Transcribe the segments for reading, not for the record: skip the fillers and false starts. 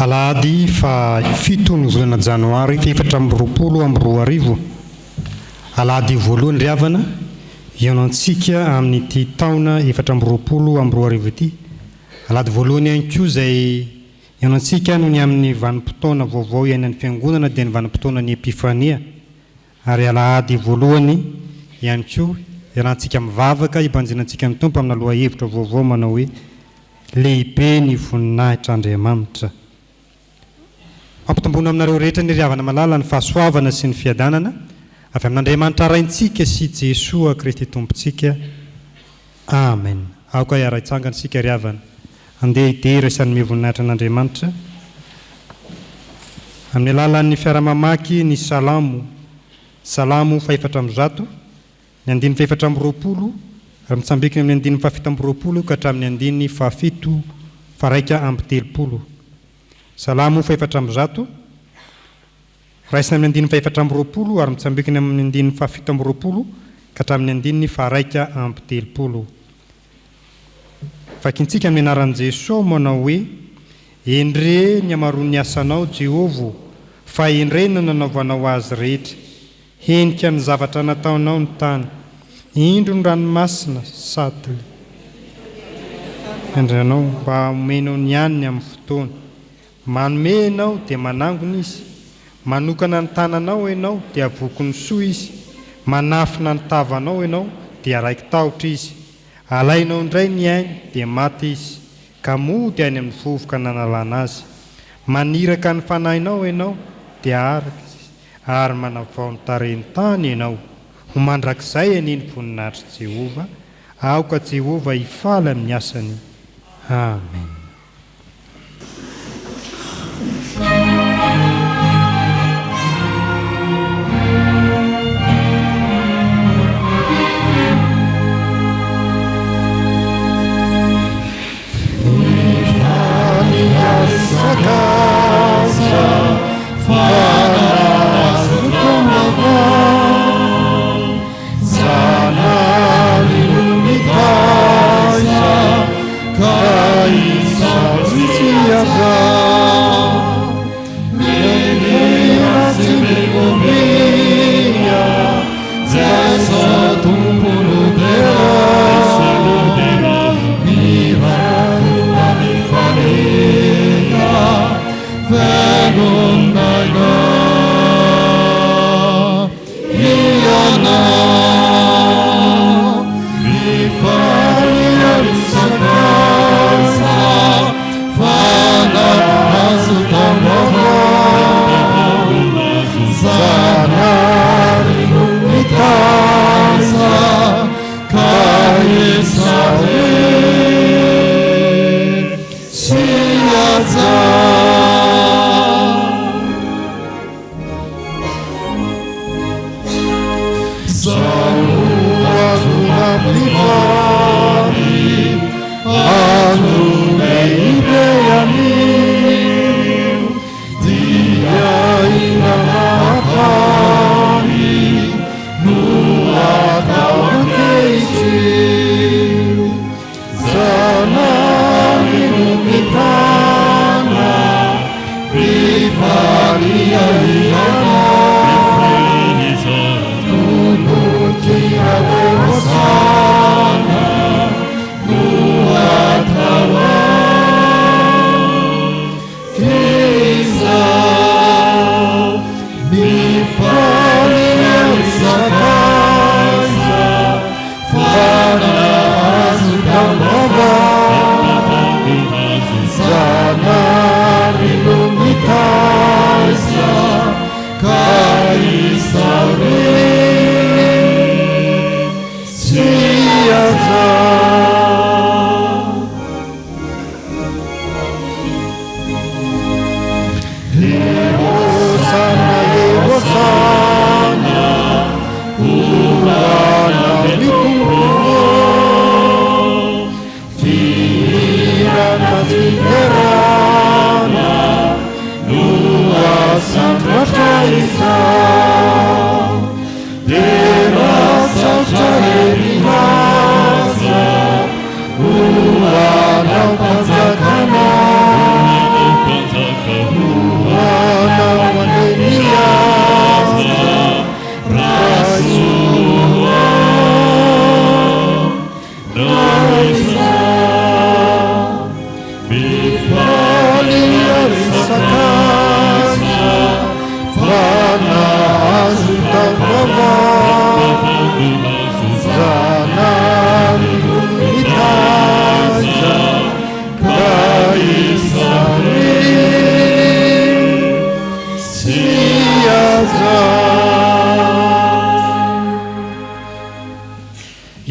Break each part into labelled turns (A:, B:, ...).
A: Alahady faha fito ny volana janoary 2024, alahady voalohany ry havana, hihaonantsika amin'ity taona 2024 ity. Alahady voalohany ihany koa izay hihaonantsika noho ny amin'ny vanim-potoana vaovao iainan'ny Fiangonana dia ny vanim-potoanan'ny Epifania. Ary alahady voalohany ihany koa iarahantsika mivavaka hibanjinantsika ny Tompo amina lohahevitra vaovao manao hoe Lehibe ny voninahitr'Andriamanitra. Fampitomboana aminareo rehetra ny ry havana malala ny fahasoavana sy ny fiadanana avy amin'Andriamanitra Raintsika sy Jesoa Kristy Tompontsika. Amen. Aoka hiara-hitsangana isika ry havana. Andeha hidera sy hanome voninahitra an'Andriamanitra amin'ny alalan'ny fiara-mamaky ny Salamo, Salamo fahefatra amby zato, ny andininy fahefatra amby roapolo ary mitsambikina amin'ny andininy fahafito amby roapolo ka hatramin'ny andininy fahafito faha-31. Salamo fahefatra amby zato. Raisina amin'ny andininy fahefatra amby roapolo ary mitsambikina amin'ny andininy fahafito amby roapolo ka hatramin'ny andininy faha-31. Vakintsika amin'ny anaran'i Jesoa manao hoe, Endre ny hamaroan'ny asanao, Jehovah ô, fa endre no nanaovanao azy rehetra. Henika ny zavatra nataonao ny tany. Indro ny ranomasina, satl. Andranao, mba omenao ny haniny amin'ny fotoana. Manome ianao dia manangona izy, manokana ny tananao ianao dia avokon'ny soa izy, manafina ny tavanao ianao dia raiki-tahotra izy, alainao indray ny ainy dia maty izy, ka mody any amin'ny vovoka nanalana azy. Maniraka ny fanahinao ianao dia araka izy, ary manavao ny tarehin'ny tany ianao. Ho mandrakizay anie ny voninahitr'i Jehovah, aoka Jehovah hifaly amin'ny asany. Amen.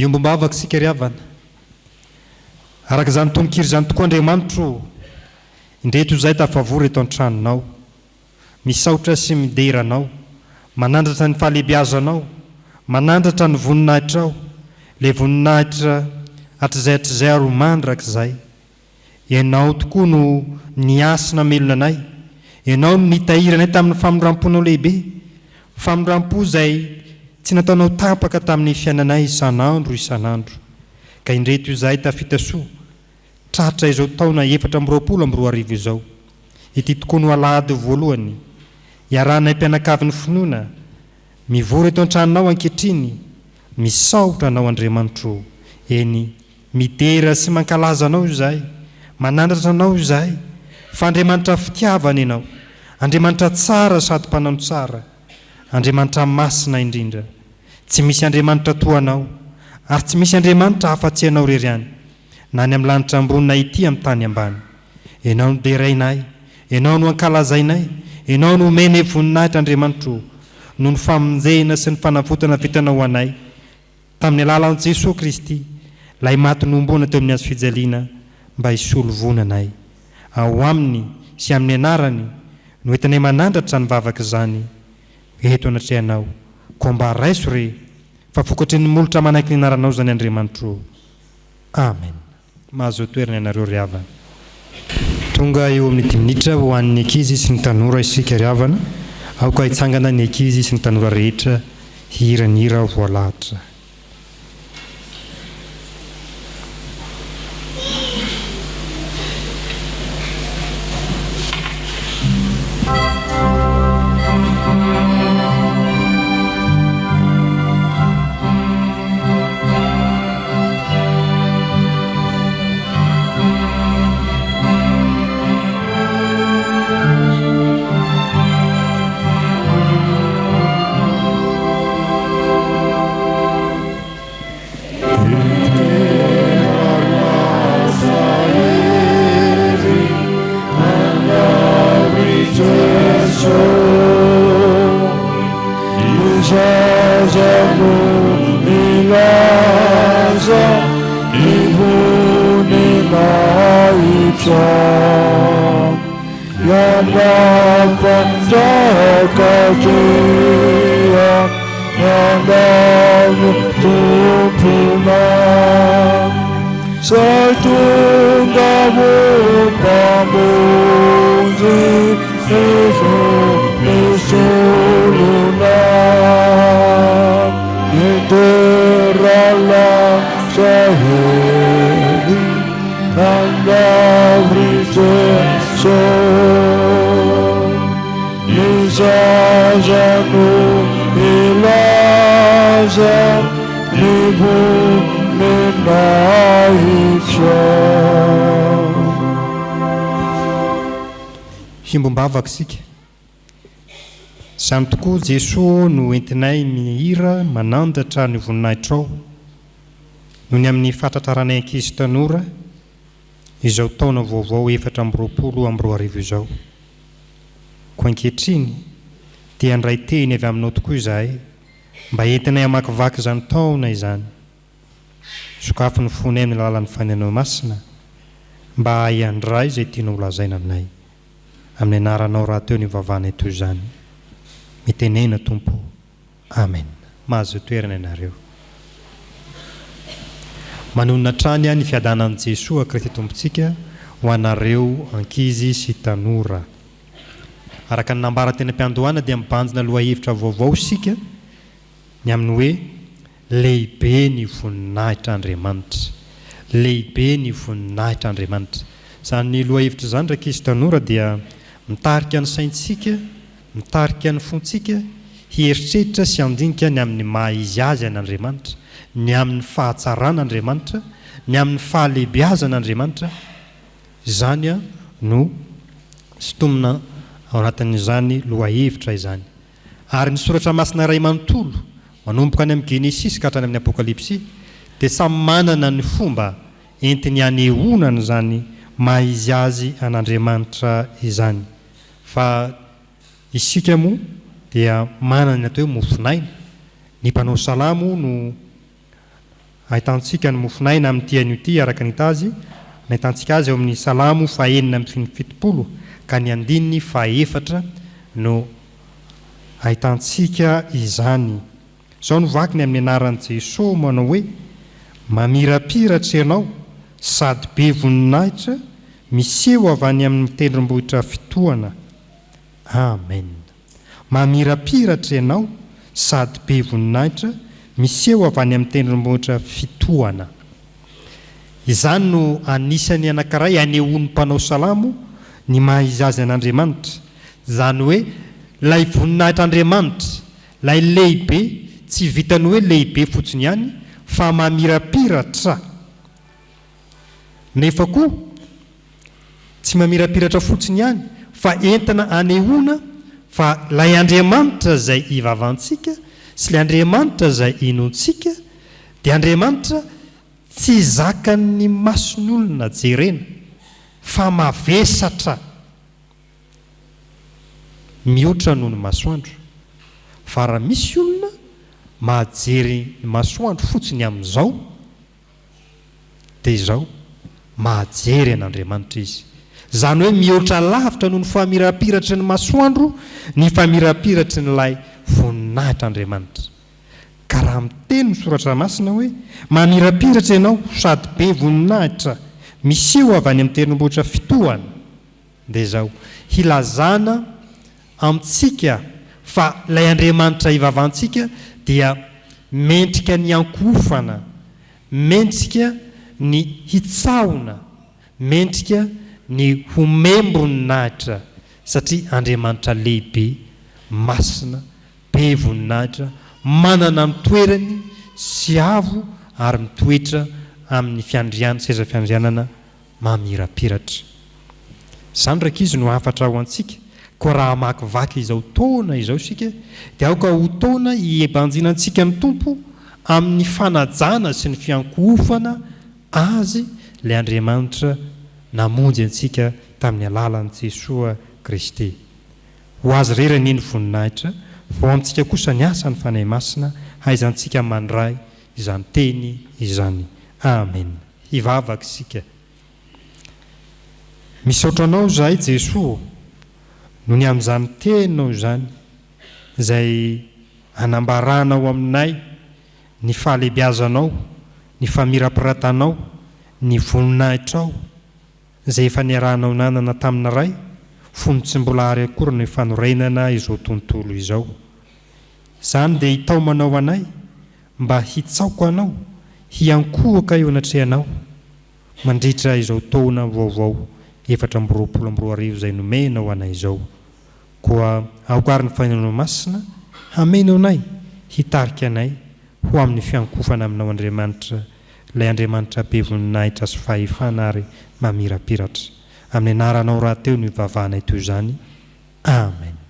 A: Iombom-bavaka isika ry havana. Araka izany tononkira izany tokoa Andriamanitro ô, indreto izahay tafavory eto an-tranonao. Misaotra sy midera Anao, manandratra ny fahalehibiazanao, manandratra ny voninahitrao, ilay voninahitra hatrizay hatrizay ary ho mandrakizay. Ianao tokoa no niahy sy namelona anay. Ianao no nitahiry anay tamin'ny famindram-ponao lehibe, famindram-po izay tsy nataonao tapaka tamin'ny fiainanay isan'andro isan'andro. Ka indreto izahay tafita soa, tratra izao taona 2024 izao. Ity tokoa no alahady voalohany iarahanay mpianakavin'ny finoana mivory eto an-tranonao ankehitriny, misaotra Anao Andriamanitro, eny, Midera sy mankalaza Anao izahay, manandratra Anao izahay, fa Andriamanitra fitiavana Ianao, Andriamanitra tsara sady mpanao ny tsara, Andriamanitra masina indrindra. Tsy misy Andriamanitra toa Anao, ary tsy misy Andriamanitra afa-tsy Ianao irery ihany, na any amin'ny lanitra ambony na ety amin'ny tany ambany. Ianao no derainay, Ianao no ankalazainay, Ianao no omenay voninahitra Andriamanitro, noho ny famonjena sy ny fanavotana vitanao ho anay. Tamin'ny alalan'i Jesoa Kristy, ilay maty nohomboana teo amin'ny hazo fijaliana mba hisolo voina anay. Ao Aminy sy amin'ny Anarany no entinay manandratra izany vavaka izany eto anatrehanao. Koa mba raiso re, fa vokatry ny molotra manaiky ny Anaranao izany Andriamanitro ô. Amen. Mahazo toerana ianareo ry havana. Tonga eo amin'ny dimy minitra ho an'ny ankizy sy ny tanora isika ry havana. Aoka hitsangana ny ankizy sy ny tanora rehetra hihira ny hira voalahatra. Hiombom-bavaka isika. Izany tokoa Jesoa ô no entinay mihira manandratra ny voninahitrao noho ny amin'ny fahatratraranay ankizy tanora izao taona vaovao 2024 izao. Koa ankehitriny dia handray teny avy aminao tokoa izahay mba entinay hamakivaky izany taona izany. Sokafy ny fonay amin'ny alalan'ny Fanahinao Masina mba hahay handray izay tianao holazaina aminay. Amin'ny anaranao rahateo no ivavahanay toy izany. Mitenena Tompo o. Amen. Mahazo toerana ianareo. Manonona hatrany ny fiadanan'i Jesoa Kristy Tompontsika ho anareo ankizy sy tanora. Araka ny nambara teny am-piandohana dia mibanjina lohahevitra vaovao isika ny amin'ny hoe Lehibe ny voninahitr'Andriamanitra. Lehibe ny voninahitr'Andriamanitra. Izany lohahevitra izany rankizy tanora dia mitarika ny saintsika, mitarika ny fontsika hieritreritra sy handinika ny amin'ny maha izy azy an'Andriamanitra, ny amin'ny fahatsaran'Andriamanitra, ny amin'ny fahalehibiazan'Andriamanitra. Izany no sintomina ao anatin'izany lohahevitra izany. Ary ny Soratra Masina iray manontolo, manomboka any amin'ny Genesisy ka hatrany amin'ny Apokalypsy, dia samy manana ny fomba entiny hanehoana an'izany maha izy azy an'Andriamanitra izany. Fa isika moa dia manana ny atao hoe mofon'aina. Ny mpanao salamo no. Ahitantsika ny mofon'aina amin'ity anio ity araka ny hita azy, nahitantsika azy ao amin'ny Salamo fahenina 76 ka ny andininy fahaefatra no ahitantsika izany. Izao no vakiny amin'ny anaran'i Jesoa manao hoe, Mamirapiratra ianao sady be voninahitra miseho avy any amin'ny tendrombohitra fitohana. Amen. Mamirapiratra ianao sady be voninahitra miseho avy any amin'ny tendrombohitra fitohana. Izany no anisan'ny anankiray anehoan'ny mpanao salamo ny maha izy azy an'Andriamanitra. Izany hoe ilay voninahitr'Andriamanitra, ilay lehibe, tsy vitan'ny hoe lehibe fotsiny ihany fa mamirapiratra. Nefa koa tsy mamirapiratra fotsiny ihany fa entina anehoana fa ilay Andriamanitra izay ivavantsika sy ilay Andriamanitra izay inoantsika dia Andriamanitra tsy zakan'ny mason'olona jerena fa mavesatra mihoatra noho ny masoandro. Fa raha misy olona mahajery ny masoandro fotsiny amin'izao dia izao, mahajery an'Andriamanitra izy. Izany hoe mihoatra lavitra noho ny famirapiratry ny masoandro ny famirapiratry n'ilay voninahitr'Andriamanitra. Ka raha miteny ny Soratra Masina hoe, Mamirapiratra ianao sady be voninahitra, miseho avy any amin'ny tendrombohitra fitohana, dia izao, hilazana amintsika fa ilay Andriamanitra ivavantsika dia mendrika ny hiankohofana, mendrika ny hitsahona, mendrika ny homem-boninahitra, satria Andriamanitra lehibe, masina, be voninahitra, manana ny toerany sy avo ary mitoetra amin'ny fiandrian, seza fiandrianana mamirapiratra. Izany rankizy no hafatra ho antsika, koa raha hamakivaky izao taona izao isika dia aoka ho taona hiebanjinantsika ny Tompo amin'ny fanajana sy ny fiankohofana Azy ilay Andriamanitra namonjy antsika tamin'ny alalan'i Jesoa Kristy. Ho Azy irery anie ny voninahitra, fa ho amintsika kosa ny asan'ny Fanahy Masina hahaizantsika mandray izany teny izany. Amen. Hivavaka isika. Misaotra Anao izahay Jesoa ô, noho ny amin'izany Teninao izany, izay anambaranao aminay ny fahalehibiazanao, ny famirapiratanao, ny voninahitrao, izay efa niarahanao nanana tamin'ny Ray, fony tsy mbola ary akory ny fanorenana izao tontolo izao. Izany dia hitaomanao anay mba hitsaoka Anao, hiankohoka eo anatrehanao, mandritra izao taona vaovao 2024 izay nomenao anay izao. Koa aoka àry ny Fanahinao Masina hameno anay, hitarika anay ho amin'ny fiankofana Aminao Andriamanitra, ilay Andriamanitra be voninahitra sy fahefana ary mamirapiratra. Amin'ny Anaranao rahateo no ivavahanay toy izany. Amen.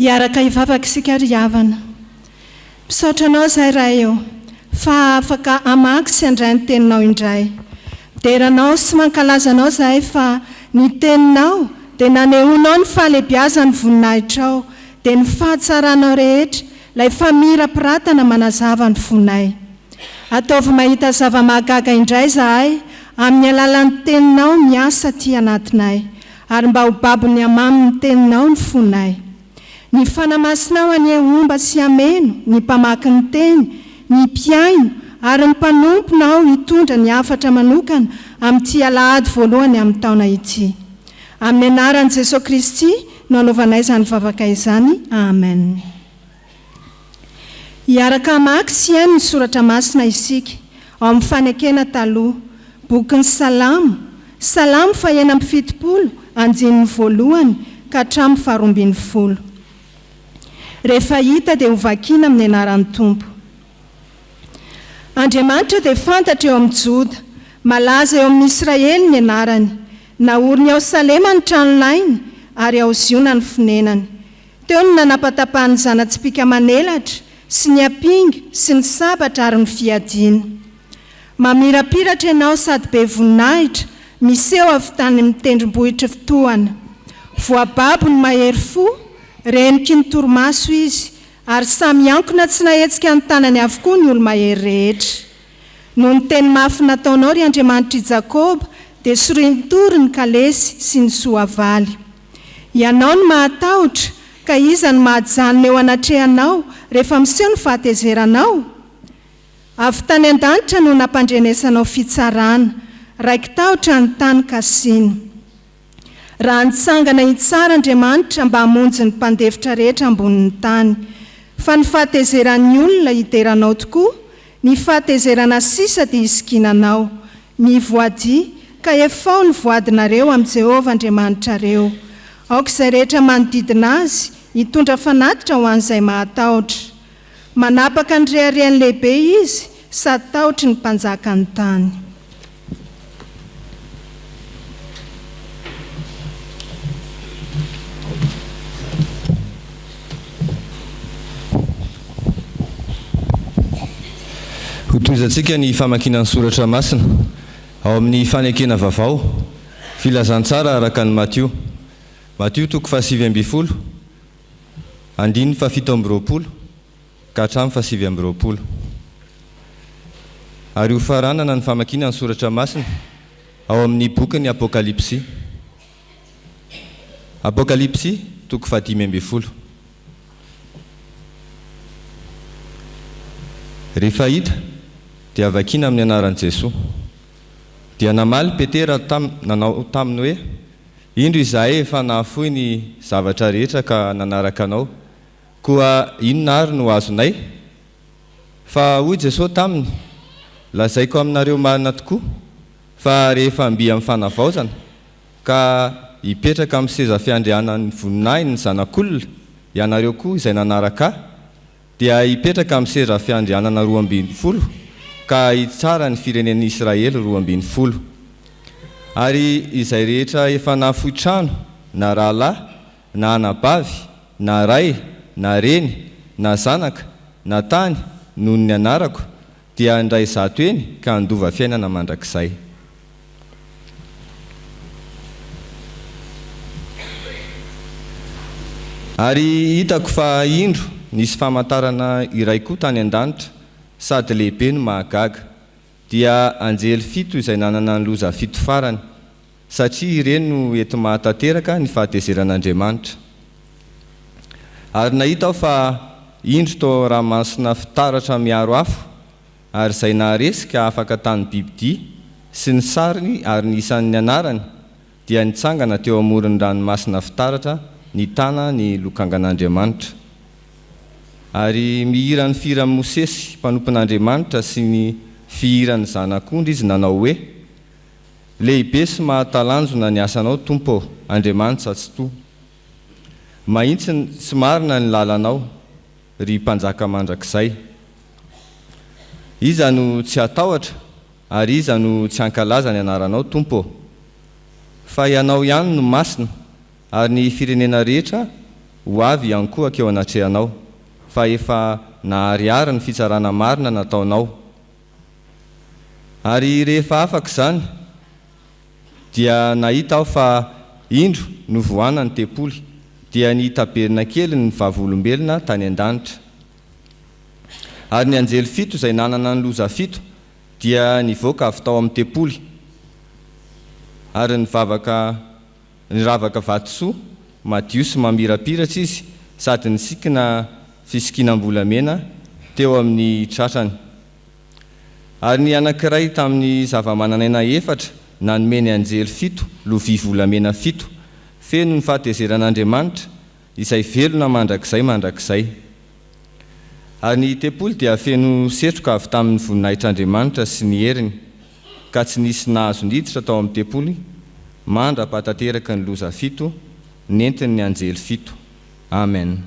B: Hiaraka hivavaka isika ry havana. Misaotra Anao izahay Ray ô, fa afaka hamaky sy handray ny Teninao indray. Midera Anao sy mankalaza Anao izahay fa ny Teninao dia nanehoanao ny fahalebiazan'ny voninahitrao, dia ny fahatsaranao rehetra. ilay famirapiratana manazava ny fonay. Ataovy mahita zava-mahagaga indray izahay amin'ny alalan'ny Teninao miasa aty anatinay, ary mba ho babon'ny hamamin'ny Teninao ny fonay. Ny Fanahy Masinao anie homba sy hameno ny mpamaky ny Teny, ny mpihaino, ary ny mpanomponao hitondra ny hafatra manokana amin'ity alahady voalohany amin'ny taona ity. Amin'ny anaran'i Jesoa Kristy no anaovanay izany vavaka izany. Amen. Hiaraka hamaky sy hihaino ny soratra masina isika, ao amin'ny Fanekena Taloha, bokin'ny Salamo, Salamo fahenina amby fitopolo, andininy voalohany ka hatramin'ny faharoambinifolo. Rehefa hita dia hovakina amin'ny anaran'ny Tompo. Andriamanitra dia fantatra eo amin'ny Joda, malaza eo amin'ny Israely ny anarany. Naoriny ao Salema ny tranolainy, ary ao Ziona ny fonenany. Teo no nanapatapahan'ny zana-tsipìka aman'elatra, sy ny ampinga, sy ny sabatra ary ny fiadiana. Mamirapiratra ianao sady be voninahitra, miseho avy tany amin'ny tendrombohitry fitohana. Voababo ny mahery fo, renoky ny torimaso izy, ary samy ankona tsy nahetsika ny tanany avokoa ny olo-mahery rehetra. Noho ny teny mafy nataonao, ry Andriamanitr'i Jakoba, dia sorin-tory ny kalesy sy ny soavaly. Ianao no mahatahotra, ka iza no mahajanona eo anatrehanao rehefa miseho ny fahatezeranao? Avy tany an-danitra no nampandrenesanao fitsarana, raiki-tahotra ny tany ka sina. Raha nitsangana hitsara Andriamanitra mba hamonjy ny mpandefitra rehetra ambonin'ny tany. Fa ny fahatezeran'ny olona hidera anao tokoa, ny fahatezerana sisa dia hisikinanao. Mivoadia, ka efao ny voadinareo amin'i Jehovah Andriamanitrareo. Aoka izay rehetra manodidina azy hitondra fanatitra ho an'izay mahatahotra. Manapaka ny reharehany lehibe izy sady tahotry ny mpanjakan'ny tany.
C: Hotohizantsika ny famakiana ny soratra masina ao amin'ny Fanekena Vaovao, Filazantsara araka an'i Matio. Matio toko fahasivy ambin'ny folo, andininy fahafito amby roapolo ka hatramin'ny fahasivy amby roapolo. Ary hofaranana ny famakiana ny soratra masina ao amin'ny bokin'ny Apokalypsy. Apokalypsy toko fahadimy ambin'ny folo. Rehefa hita dia vakiana amin'ny anaran'i Jesoa. Dia namaly Petera tam nanao taminy hoe, Indro izahay efa nahafoy ny zavatra rehetra ka nanaraka Anao, koa inona àry no azonay? Fa hoy Jesoa taminy, Lazaiko aminareo marina tokoa, fa rehefa mby amin'ny fanavaozana, ka hipetraka amin'ny seza fiandrianan'ny voninahiny ny Zanak'olona, ianareo koa izay nanaraka Ahy, dia hipetraka amin'ny seza fiandrianana 12, ka hitsara ny firenen'i Israely 12. Ary izay rehetra efa nahafoy trano, na rahalahy, na anabavy, na ray, na reny, na zanaka, na tany, noho ny anarako, dia handray zato heny ka handova fiainana mandrakizay. Ary hitako fa indro nisy famantarana iray koa tany an-danitra, sady lehibe no mahagaga, dia anjely fito izay nanana ny loza fito farany, satria ireny no enti-mahatanteraka ny fahatezeran'Andriamanitra. Ary nahita aho fa indro toa ranomasina fitaratra miharo afo, ary izay naharesy ka afaka tamin'ny bibidia sy ny sariny ary ny isan'ny anarany, dia nitsangana teo amoron'ny ranomasina fitaratra nitana ny lokangan'Andriamanitra. Ary mihira ny fihiran'i Mosesy mpanompon'Andriamanitra sy ny fihiran'ny Zanak'ondry izy nanao hoe, Lehibe sy mahatalanjona ny asanao, Tompo ô, Andriamanitra Tsitoha. Mahitsy sy marina ny lalanao, ry Mpanjaka mandrakizay. Iza no tsy hatahotra ary iza no tsy hankalaza ny anaranao, Tompo ô? Fa Ianao ihany no masina, ary ny firenena rehetra ho avy hiankohoka eo anatrehanao, fa efa naharihary ny fitsarana marina nataonao. Ary rehefa afaka izany, dia nahita aho fa indro novohana ny tempoly, dia ny tabernakelin' ny vavolombelona tany an-danitra. Ary ny anjely fito izay nanana ny loza fito dia nivoaka avy tao amin'ny tempoly, ary nivavaka niravaka vatosoa madio sy mamirapiratra izy sady nisikina fisikinam-bolamena teo amin'ny tratrany. Ary ny anankiray tamin'ny zava-manan'aina efatra nanome ny anjely fito lovia volamena fito, feno ny fahatezeran'Andriamanitra, izay velona mandrakizay mandrakizay. Ary ny tempoly dia feno setroka avy tamin'ny voninahitr'Andriamanitra sy ny heriny, ka tsy nisy nahazo niditra tao amin'ny tempoly mandra-pahatanteraky ny loza fito nentin'ny anjely fito. Amen.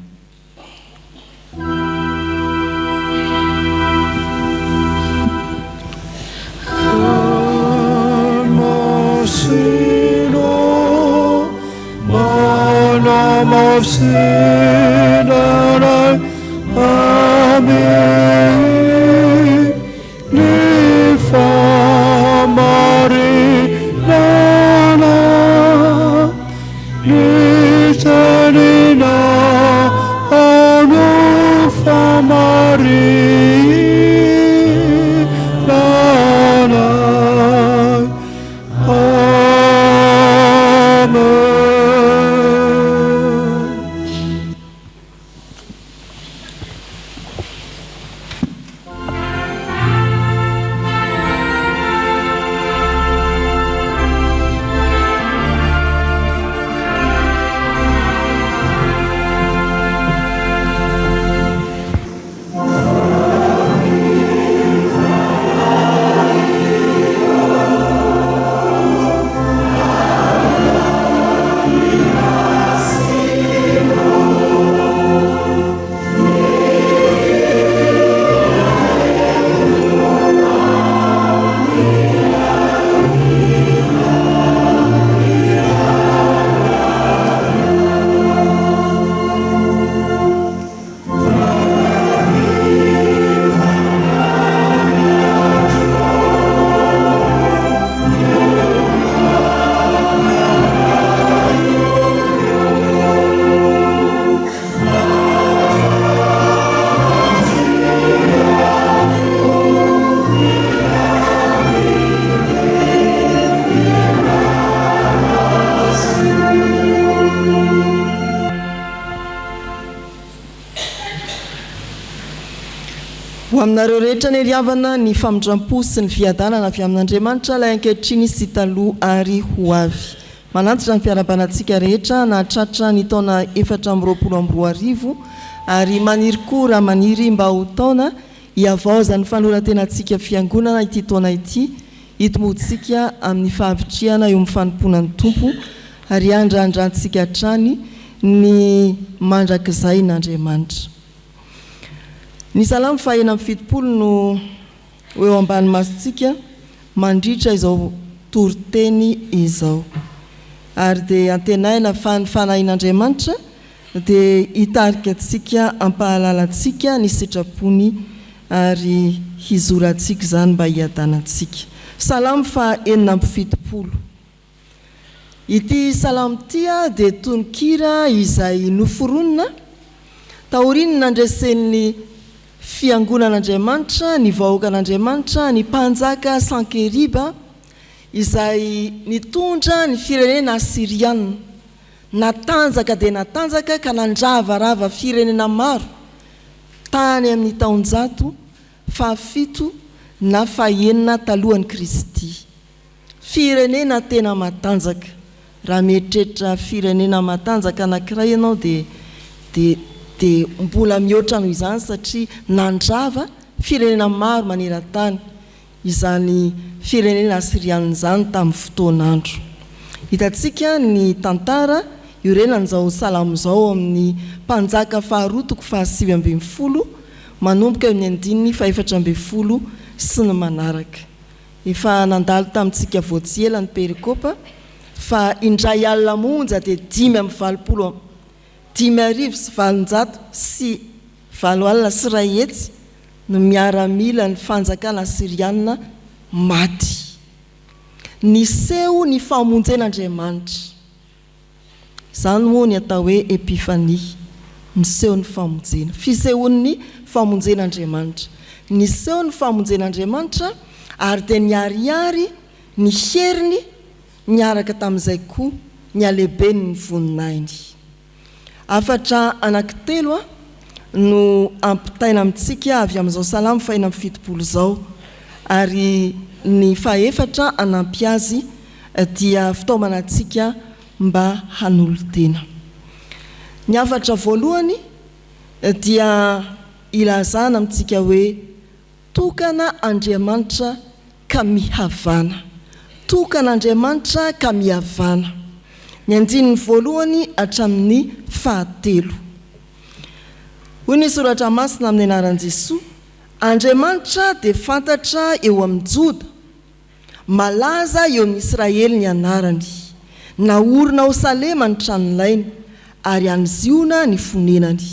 D: Ho aminareo rehetra anie ry havana ny famindram-po sy ny fiadanana avy amin'Andriamanitra ilay ankehitriny sy taloha ary ho avy. Manantitra ny fiarahabana antsika rehetra nahatratra ny taona 2024 ary maniry koa raha maniry mba ho taona hihavaozan'ny fanoloran-tenantsika Fiangonana ity taona ity hitomboantsika amin'ny fahavitrihana eo amin'ny fanompoana ny Tompo ary hiandrandrantsika hatrany ny mandrakizain'Andriamanitra. Ny Salamo faha 76 no ho eo ambany masontsika mandritra izao toriteny izao. Ary dia antenaina fa ny Fanahin'Andriamanitra dia hitarika antsika hampahalala antsika ny sitrapony ary hizorantsika izany mba hiadanantsika. Salamo faha 76. Ity salamo ity dia tononkira izay noforonina taorian'ny nandresen'ny Fiangonan'Andriamanitra ny vahoakan'Andriamanitra ny Mpanjaka Sankeriba izay nitondra ny firenena Asyriana natanjaka dia natanjaka ka nandravarava firenena maro tany amin'ny taonjato fahafito na fahenina talohan'i Kristy. Firenena tena matanjaka. Raha mieritreritra firenena matanjaka anankiray ianao dia dia dia mbola mihoatra noho izany satria nandrava firenena maro maneran-tany izany firenena Asyrianina izany tamin'ny fotoan'andro. Hitantsika ny tantara iorenan'izao salamo izao ao amin'ny Mpanjaka faharoa toko faha-19 manomboka eo amin'ny andininy faha-14 sy ny manaraka. Efa nandalo tamintsika vao tsy ela ny perikopa fa indray alina monja dia 885 108 no miaramilan'ny fanjakana Asyriana maty. Niseho ny famonjen'Andriamanitra. Izany moa ny atao hoe Epifania. Miseho ny famonjena. Fisehoan'ny famonjen'Andriamanitra. Niseho ny famonjen'Andriamanitra ary dia niharihary ny heriny niaraka tamin'izay koa ny halehiben'ny voninahiny. Hafatra anankitelo no ampitaina amintsika avy amin'izao Salamo fahenina amby 70 izao, ary ny fahefatra hanampy azy dia fitaomana antsika mba hanolo-tena. Ny hafatra voalohany dia ilazana amintsika hoe tokana Andriamanitra ka mihavana. Tokana Andriamanitra ka mihavana. Ny andininy voalohany hatramin'ny fahatelo. Hoy ny Soratra Masina amin'ny anaran'i Jesoa, Andriamanitra dia fantatra eo amin'ny Joda, Malaza eo amin'ny Israely ny anarany. Naorina ao Salema ny tranolainy, ary any Ziona ny fonenany.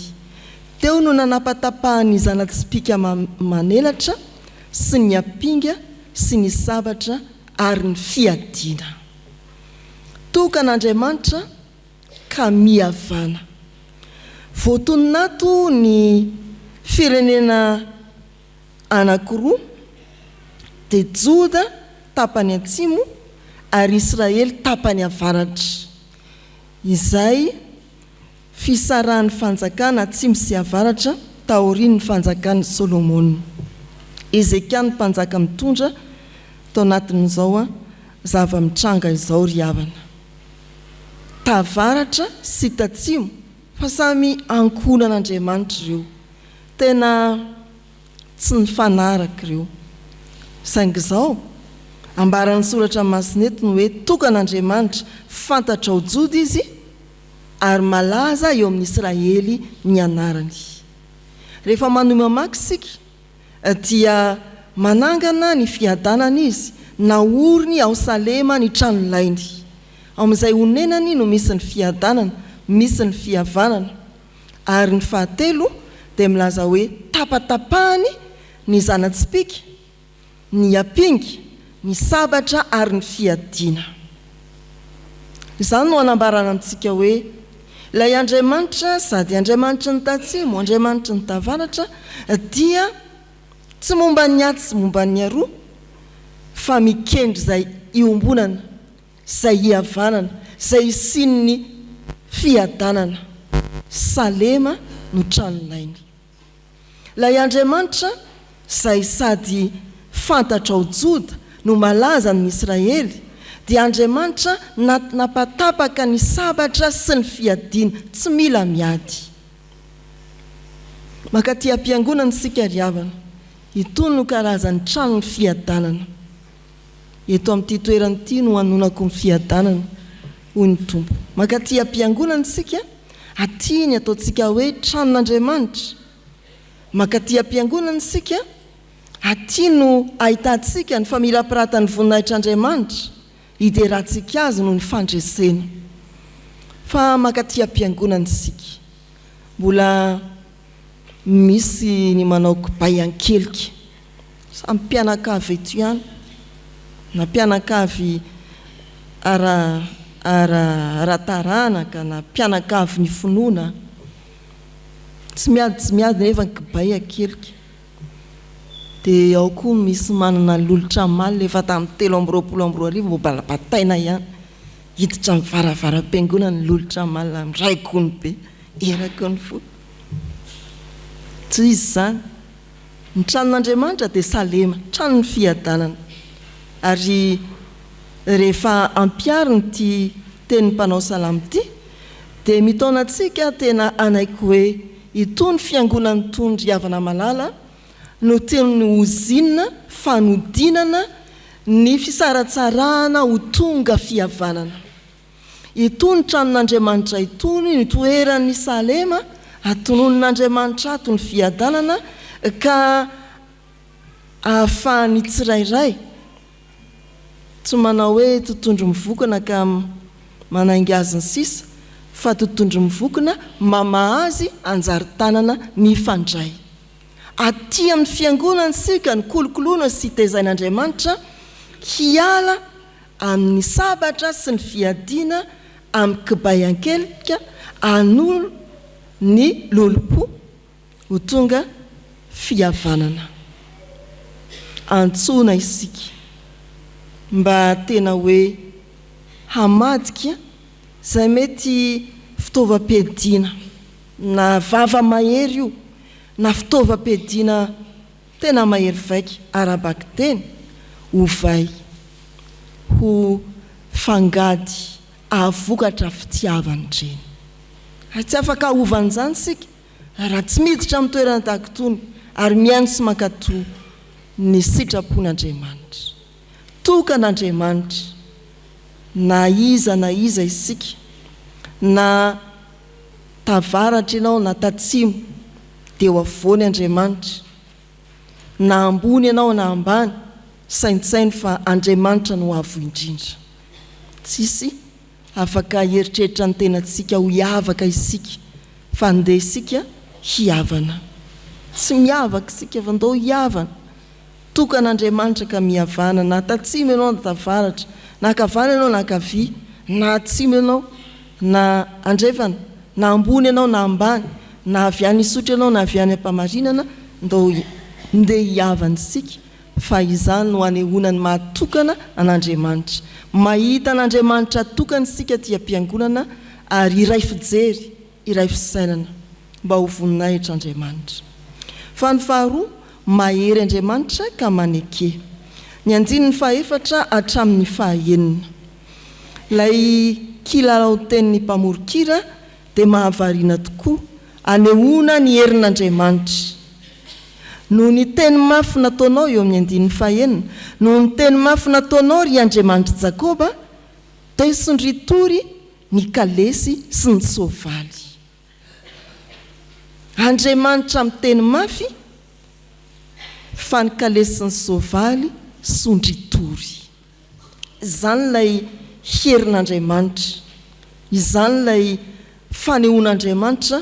D: Teo no nanapatapahany ny zana-tsipìka manelatra sy ny ampinga sy ny sabatra ary ny fiadiana. Tokana Andriamanitra ka mihavana. Voatonona ato ny firenena anankiroa, dia Joda tapany atsimo ary Israely tapany avaratra, izay fisarahan'ny fanjakana atsimo sy avaratra taorian'ny fanjakan'i Solomona. Hezekia no mpanjaka mitondra tao anatin'izao zava-mitranga izao ry havana. Tavaratra sy tatsimo fa samy ankohonan'Andriamanitra ireo. Tena tsy nifanaraka ireo. Saingy izao, ambaran'ny Soratra Masina eto ny hoe tokana Andriamanitra, fantatra ao Joda Izy, ary malaza eo amin'ny Israely ny anarany. Rehefa manohy mamaky isika, dia manangana ny fiadanana Izy, naoriny ao Salema ny tranolainy. Ao amin'izay onenany no misy ny fiadanana, misy ny fihavanana. Ary ny fahatelo dia milaza hoe tapatapahany ny zana-tsipìka, ny ampinga, ny sabatra ary ny fiadiana. Izany no anambarana amintsika hoe ilay Andriamanitra sady Andriamanitry ny tatsimo, Andriamanitry ny tavaratra dia tsy momba ny atsy sy momba ny aroa fa mikendry izay iombonana. izay hihavanana, izay hisian'ny fiadanana. Salema no tranolainy. Ilay Andriamanitra izay sady fantatra ao Joda no malaza amin'ny Israely, dia Andriamanitra nampatapaka ny sabatra sy ny fiadiana, tsy mila miady. Mankaty am-piangonana isika ry havana, itony no karazan'ny tranon'ny fiadanana. Eto amin'ity toerana ity no hanonako ny fiadanana, hoy ny Tompo. Mankaty am-piangonana isika, aty ny ataontsika hoe tranon'Andriamanitra. Mankaty am-piangonana isika, aty no ahitantsika ny famirapiratan'ny voninahitr'Andriamanitra, hiderantsika Azy noho ny fandreseny. Fa mankaty am-piangonana isika, mbola misy ny manao kibay an-kelika. Samy mpianakavy eto ihany, na mpianakavy ara ara ara-taranaka na mpianakavy ny finoana. Tsy miady tsy miady nefa ny kibay akelika. Dia ao koa misy manana lolotra mal efa tamin'ny 2023 mbola bataina ihany. Hiditra ny varavaram-piangonana ny lolotra mal miray gony be eraky ny fo. Tsy izy izany. Ny tranon'Andriamanitra dia Salema, tranon'ny fiadanana. Ary rehefa ampiharina ity tenin'ny mpanao salamo ity, dia mitaona antsika tena hanaiky hoe itony fiangonana itony ry havana malala no teny ozinina fanodinana ny fisaratsarahana ho tonga fihavanana. Itony tranon'Andriamanitra itony no toeran'i Salema, atononin'Andriamanitra ato ny fiadanana ka ahafahan'ny tsirairay, tsy manao hoe totondro mivokona ka manainga azy ny sisa, fa totondro mivokona mamaha azy hanjary tanana mifandray. Aty amin'ny fiangonana isika no kolokoloina sy tezain'Andriamanitra hiala amin'ny sabatra sy ny fiadiana amin'ny kibay an-kelika hanolo. ny lolompo ho tonga fihavanana. Antsoina isika mba tena hoe hamadika izay mety fitaovam-piadiana na vava mahery io na fitaovam-piadiana tena mahery vaika ara-bakiteny, ovay ho fangady ahavokatra fitiavan-dreny. Ary tsy afaka hahova an'izany isika raha tsy miditra amin'ny toerana tahaka itony ary mihaino sy mankatò ny sitrapon'Andriamanitra. Tokana Andriamanitra, na iza na iza isika, na tavaratra ianao na tatsimo, dia eo afovoany Andriamanitra. Na ambony ianao na ambany, saintsaino fa Andriamanitra no avo indrindra. Tsisy afaka hieritreritra ny tenantsika ho hiavaka isika fa andeha isika hihavana. Tsy miavaka isika fa ndao hihavana. Tokana Andriamanitra ka mihavana na tatsimo ianao na tavaratra, na ankavanana ianao na ankavia, na atsimo ianao na andrefana, na ambony ianao na ambany, na avy any Isotry ianao na avy any Ampamarinana, ndao ndeha hihavana isika fa izany no anehoana ny maha tokana an'Andriamanitra. Mahita an'Andriamanitra tokana isika aty am-piangonana ary iray fijery, iray fisainana mba ho voninahitr'Andriamanitra. Fa ny faharoa, mahery Andriamanitra ka maneke. Ny andininy fahefatra hatramin'ny fahaenina. Ilay kilalaon-tenin'ny mpamoron-kira dia mahavariana tokoa, anehoana ny herin'Andriamanitra. Noho ny teny mafy nataonao, eo amin'ny andininy fahenina, noho ny teny mafy nataonao, ry Andriamanitr'i Jakoba, dia sondritory ny kalesy sy ny soavaly. Andriamanitra miteny mafy fa ny kalesy sy ny soavaly sondritory. Izany ilay herin'Andriamanitra. Izany ilay fanehoan'Andriamanitra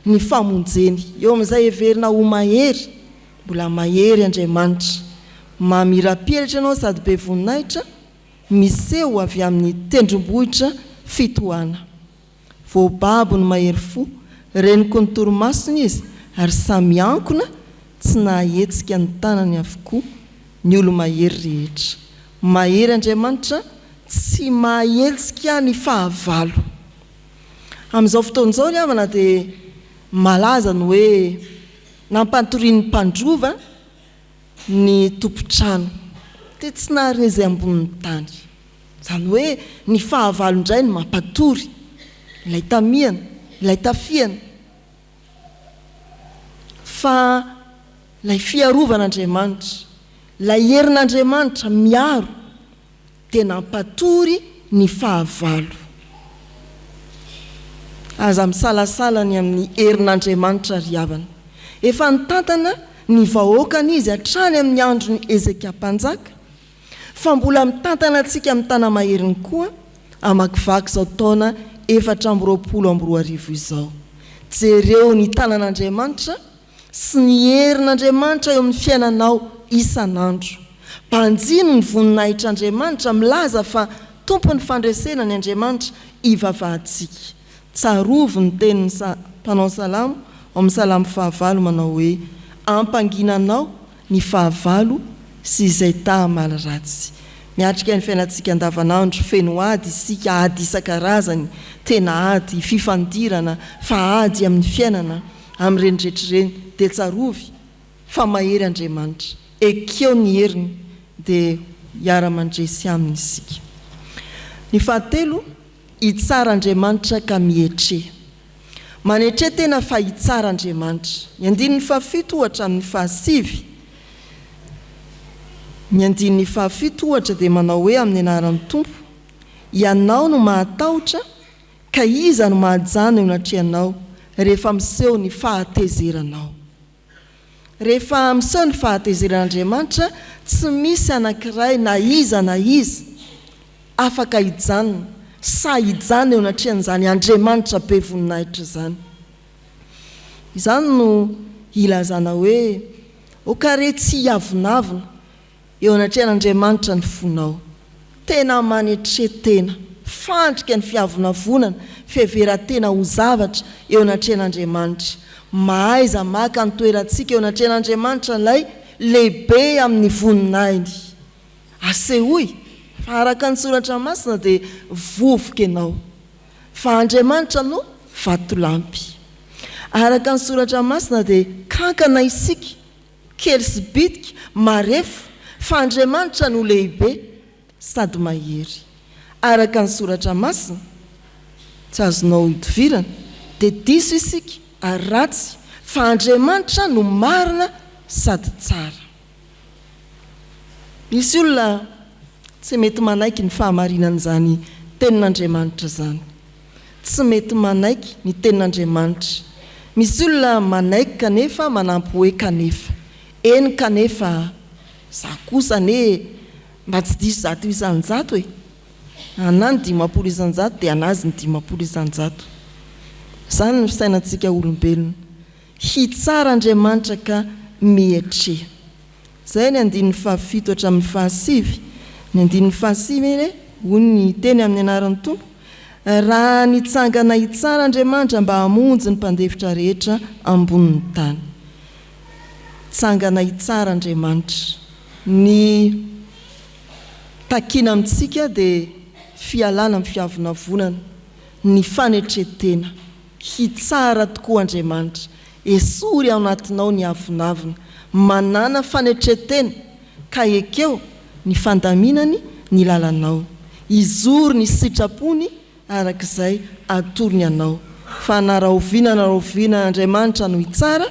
D: ny famonjeny. Eo amin'izay heverina ho mahery, mbola mahery Andriamanitra. Mamirapiratra ianao sady be voninahitra, miseho avy amin'ny tendrombohitra fitohana. Voababo ny mahery fo, reniko ny torimasony izy ary samy ankona tsy nahahetsika ny tanany avokoa ny olo-mahery rehetra. Mahery Andriamanitra tsy mahahetsika ny fahavalo. Amin'izao fotoana izao ry havana dia malaza ny hoe nampantorian'ny mpandrova ny tompon-trano dia tsy nahare izay ambonin'ny tany. Izany hoe ny fahavalo indray no mampatory, ilay tamihana, ilay tafihana. Fa ilay fiarovan'Andriamanitra, ilay herin'Andriamanitra miaro dia nampatory ny fahavalo. Aza misalasala ny amin'ny herin'Andriamanitra ry havana. Efa nitantana ny vahoakany Izy hatrany amin'ny andron'i Hezekia mpanjaka, fa mbola mitantana antsika amin'ny tana-maheriny koa hamakivaky izao taona 2024 izao. Jereo ny tanan'Andriamanitra sy ny herin'Andriamanitra eo amin'ny fiainanao isan'andro. Banjino ny voninahitr'Andriamanitra milaza fa Tompon'ny fandresena ny Andriamanitra ivavahantsika. Tsarovy ny tenin'ny mpanao salamo ao amin'ny Salamo fahavalo manao hoe, Ampanginanao ny fahavalo sy izay ta hamaly ratsy. Miatrika ny fiainantsika andavanandro feno ady isika, ady isan-karazany, tena ady, fifandirana, fa ady amin'ny fiainana, amin'ireny rehetra ireny, dia tsarovy fa mahery Andriamanitra. Ekeo ny heriny dia hiara-mandresy aminy isika. Ny fahatelo, hitsara Andriamanitra ka mietre. Manetre tena fa hitsara Andriamanitra. Ny andininy fahafito ohatra amin'ny fahasivy. Ny andininy fahafito ohatra dia manao hoe amin'ny anaran'ny Tompo, Ianao no mahatahotra ka iza no mahajanona eo anatrehanao rehefa miseho ny fahatezeranao. Rehefa miseho ny fahatezeran'Andriamanitra, tsy misy anankiray na iza na iza afaka hijanona, sahy hijanona eo anatrehan'izany Andriamanitra be voninahitra izany. Izany no ilazana hoe, Aoka re tsy hiavonavona eo anatrehan'Andriamanitra ny fonao. Tena manetre tena. fandrika ny fiavonavonana, fiheveran-tena ho zavatra eo anatrehan'Andriamanitra. Mahaiza maka ny toerantsika eo anatrehan'Andriamanitra ilay lehibe amin'ny voninahiny. Asehoy fa araka ny Soratra Masina dia vovoka ianao, fa Andriamanitra no vatolampy. Araka ny Soratra Masina dia kankana isika, kely sy bitika, marefo, fa Andriamanitra no lehibe sady mahery. Araka ny Soratra Masina, tsy azonao idovirana, dia diso isika ary ratsy, fa Andriamanitra no marina sady tsara. Misy olona tsy mety manaiky ny fahamarinan'izany Tenin'Andriamanitra izany. Tsy mety manaiky ny Tenin'Andriamanitra. Misy olona manaiky kanefa manampy hoe kanefa. Eny kanefa za kosa anie mba tsy diso 100% e! Anah ny 50% dia an'azy ny 50%. Izany ny fisainantsika olombelona. Hitsara Andriamanitra ka mietreha. Izay ny andininy fahafito hatramin'ny fahasivy. Ny andininy fahasivy anie, hoy ny teny amin'ny anaran'ny Tompo, Raha nitsangana hitsara Andriamanitra mba hamonjy ny mpandefitra rehetra ambonin'ny tany. Tsangana hitsara Andriamanitra. Ny takiana amintsika dia fialana amin'ny fiavonavonana, ny fanetren-tena. Hitsara tokoa Andriamanitra. Esory ao anatinao ny avonavona. Manàna fanetren-tena ka ekeo ny fandaminany ny lalanao. Izory ny sitrapony araka izay atorony anao. Fa na rahoviana na rahoviana Andriamanitra no hitsara,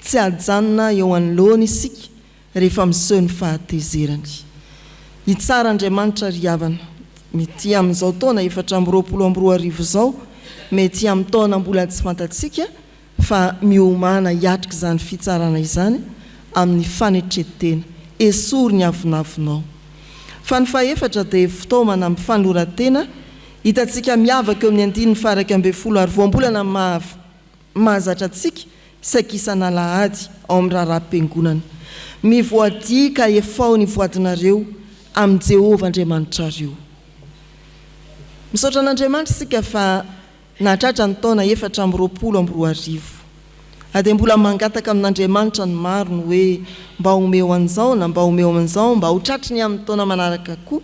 D: tsy hajanona eo anoloany isika rehefa miseho ny fahatezerany. Hitsara Andriamanitra ry havana, mety amin'izao taona 2024 izao, mety amin'ny taona mbola tsy fantatsika, fa miomàna hiatrika izany fitsarana izany amin'ny fanetren-tena. Esory ny avonavonao. Fa ny fahefatra dia fitaomana amin'ny fanoloran-tena, hitantsika miavaka eo amin'ny andininy faha-11 ary voambolana maha mahazatra antsika saika isan'alahady ao amin'ny raharaham-piangonana. Mivoadia ka efao ny voadinareo amin'i Jehovah Andriamanitrareo. Misaotra an'Andriamanitra isika fa nahatratra ny taona 2024. Ary dia mbola mangataka amin'Andriamanitra ny maro ny hoe mba omeo an'izao na mba omeo an'izao mba ho tratry ny amin'ny taona manaraka koa.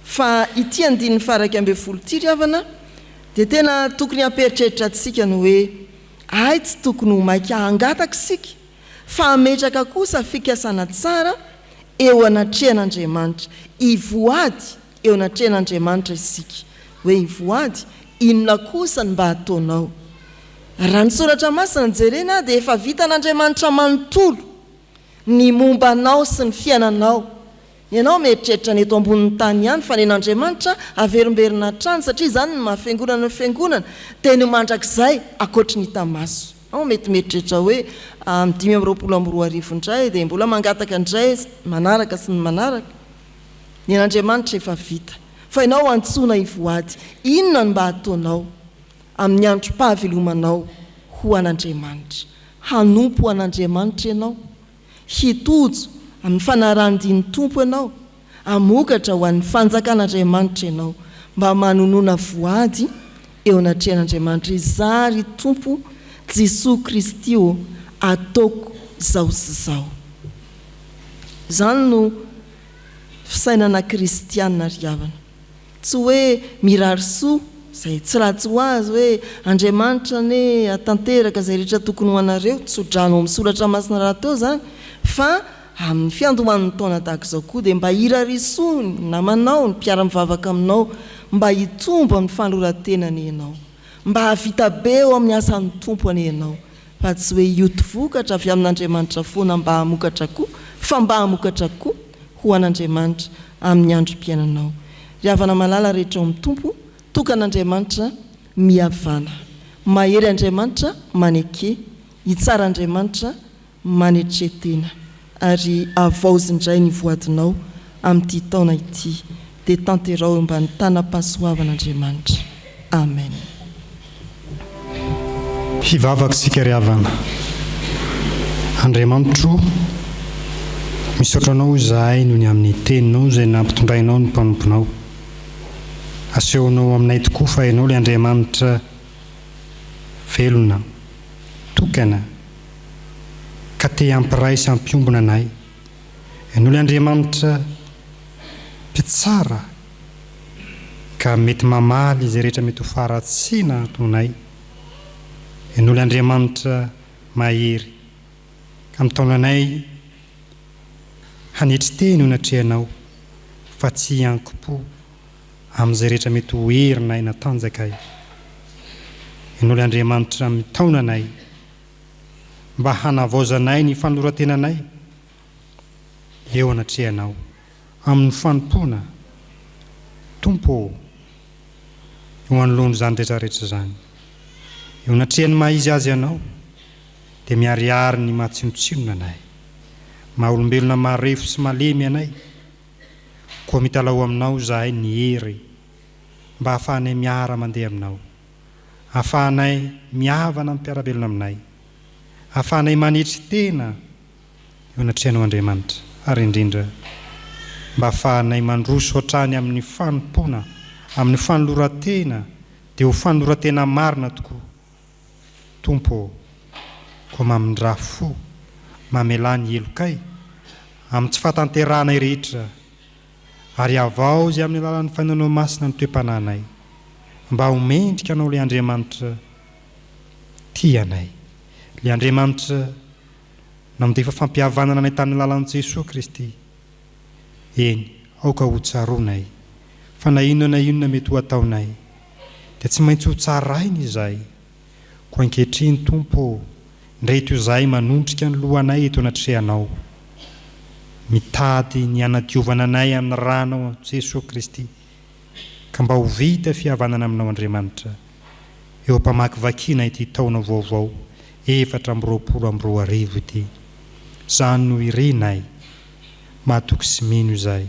D: Fa ity andininy faha-11 ity ry havana Dia tena tokony hampieritreritra antsika ny hoe, hay tsy tokony ho maika hangataka isika, fa hametraka kosa fikasana tsara eo anatrehan'Andriamanitra. Hivoady eo anatrehan'Andriamanitra isika. Hoe hivoady, inona kosa no mba hataonao? Raha ny Soratra Masina no jerena dia efa vitan'Andriamanitra manontolo ny momba anao sy ny fiainanao. Ianao mieritreritra ny eto ambonin'ny tany ihany fa nen'Andriamanitra averimberina hatrany satria izany no maha fiangonana ny fiangonana dia ny mandrakizay ankoatry ny hita maso. Ianao mety mieritreritra hoe amin'ny 2025 indray dia mbola mangataka indray manaraka sy ny manaraka. Nen'Andriamanitra efa vita fa ianao antsoina hivoady. Inona no mba hataonao amin'ny androm-pahavelomanao ho an'Andriamanitra? Hanompo an'Andriamanitra ianao? Hitojo amin'ny fanarahan-dia ny Tompo ianao, hamokatra ho an'ny fanjakan'Andriamanitra ianao. Mba manonòna voady eo anatrehan'Andriamanitra, Izaho ry Tompo Jesoa Kristy ô, ataoko izao sy izao. Izany no fisainana kristiana ry havana. Tsy hoe mirary soa izay tsy ratsy ho azy hoe Andriamanitra anie hatanteraka izay rehetra tokony ho anareo, tso-drano ao amin'ny soratra masina rahateo izany, fa amin'ny fiandohan'ny taona tahaka izao koa dia mba hirario soa ny namanao, ny mpiara-mivavaka aminao, mba hitombo amin'ny fanoloran-tena anie ianao, mba hahavita be eo amin'ny asan'ny Tompo anie ianao, fa tsy hoe hioty vokatra avy amin'Andriamanitra foana mba hamokatra koa, fa mba hamokatra koa ho an'Andriamanitra amin'ny androm-piainanao. Ry havana malala rehetra ao amin'ny Tompo, tokana Andriamanitra, mihavàna. Mahery Andriamanitra, maneke. Hitsara Andriamanitra, manetre tena. Ary havaozy indray ny voadinao amin'ity taona ity. Dia tanteraho eo ambany tanam-pahasoavan'Andriamanitra. Amen.
A: Hivavaka isika ry havana. Andriamanitro o, misaotra Anao izahay noho ny amin'ny Teninao izay nampitondrainao ny mpanomponao. Asehonao aminay tokoa fa Ianao ilay Andriamanitra velona, tokana, ka te hampiray sy hampiombona anay. Ianao ilay Andriamanitra mpitsara, ka mety mamaly izay rehetra mety ho faharatsiana ataonay. Ianao ilay Andriamanitra mahery, ka mitaona anay hanetry tena eo anatrehanao, fa tsy hiankim-po amin'izay rehetra mety ho herinay na tanjakay. Ianao ilay Andriamanitra mitaona anay mba hanavaozanay ny fanoloran-tenanay eo anatrehanao amin'ny fanompoana, Tompo ô, eo anoloan'izany rehetra rehetra izany. Eo anatrehan'ny maha-izy azy Anao, dia miharihary ny maha tsinontsinona anay, maha olombelona marefo sy malemy anay, Koa mitalaho aminao izahay ny hery mba hahafahanay miara mandeha aminao, hahafahanay mihavana amin'ny mpiara-belona aminay, hahafahanay manetry tena eo anatrehanao Andriamanitra, ary indrindra mba hahafahanay mandroso hatrany amin'ny fanompoana, amin'ny fanoloran-tena, dia ho fanoloran-tena marina tokoa. Tompo ô, koa mamindrà fo, mamelà ny helokay amin'ny tsy fahatanterahanay rehetra, ary havaozy amin'ny alalan'ny Fainanao Masina ny toe-panahinay, mba ho mendrika Anao ilay Andriamanitra tia anay, ilay Andriamanitra nandefa fampihavanana anay tamin'ny alalan'i Jesoa Kristy. Eny, aoka ho tsaroanay fa na inona na inona mety ho ataonay, dia tsy maintsy ho tsaraina izahay. Koa ankehitriny, Tompo ô, ndreto izahay manondrika ny lohanay eto anatrehanao, mitady ny hanadiovana anay amin'ny Rànao Jesoa Kristy, ka mba ho vita fihavanana aminao Andriamanitra, eo am-pamakivakiana ity taona vaovao 2024 ity. Izany no irinay. Matoky sy mino izahay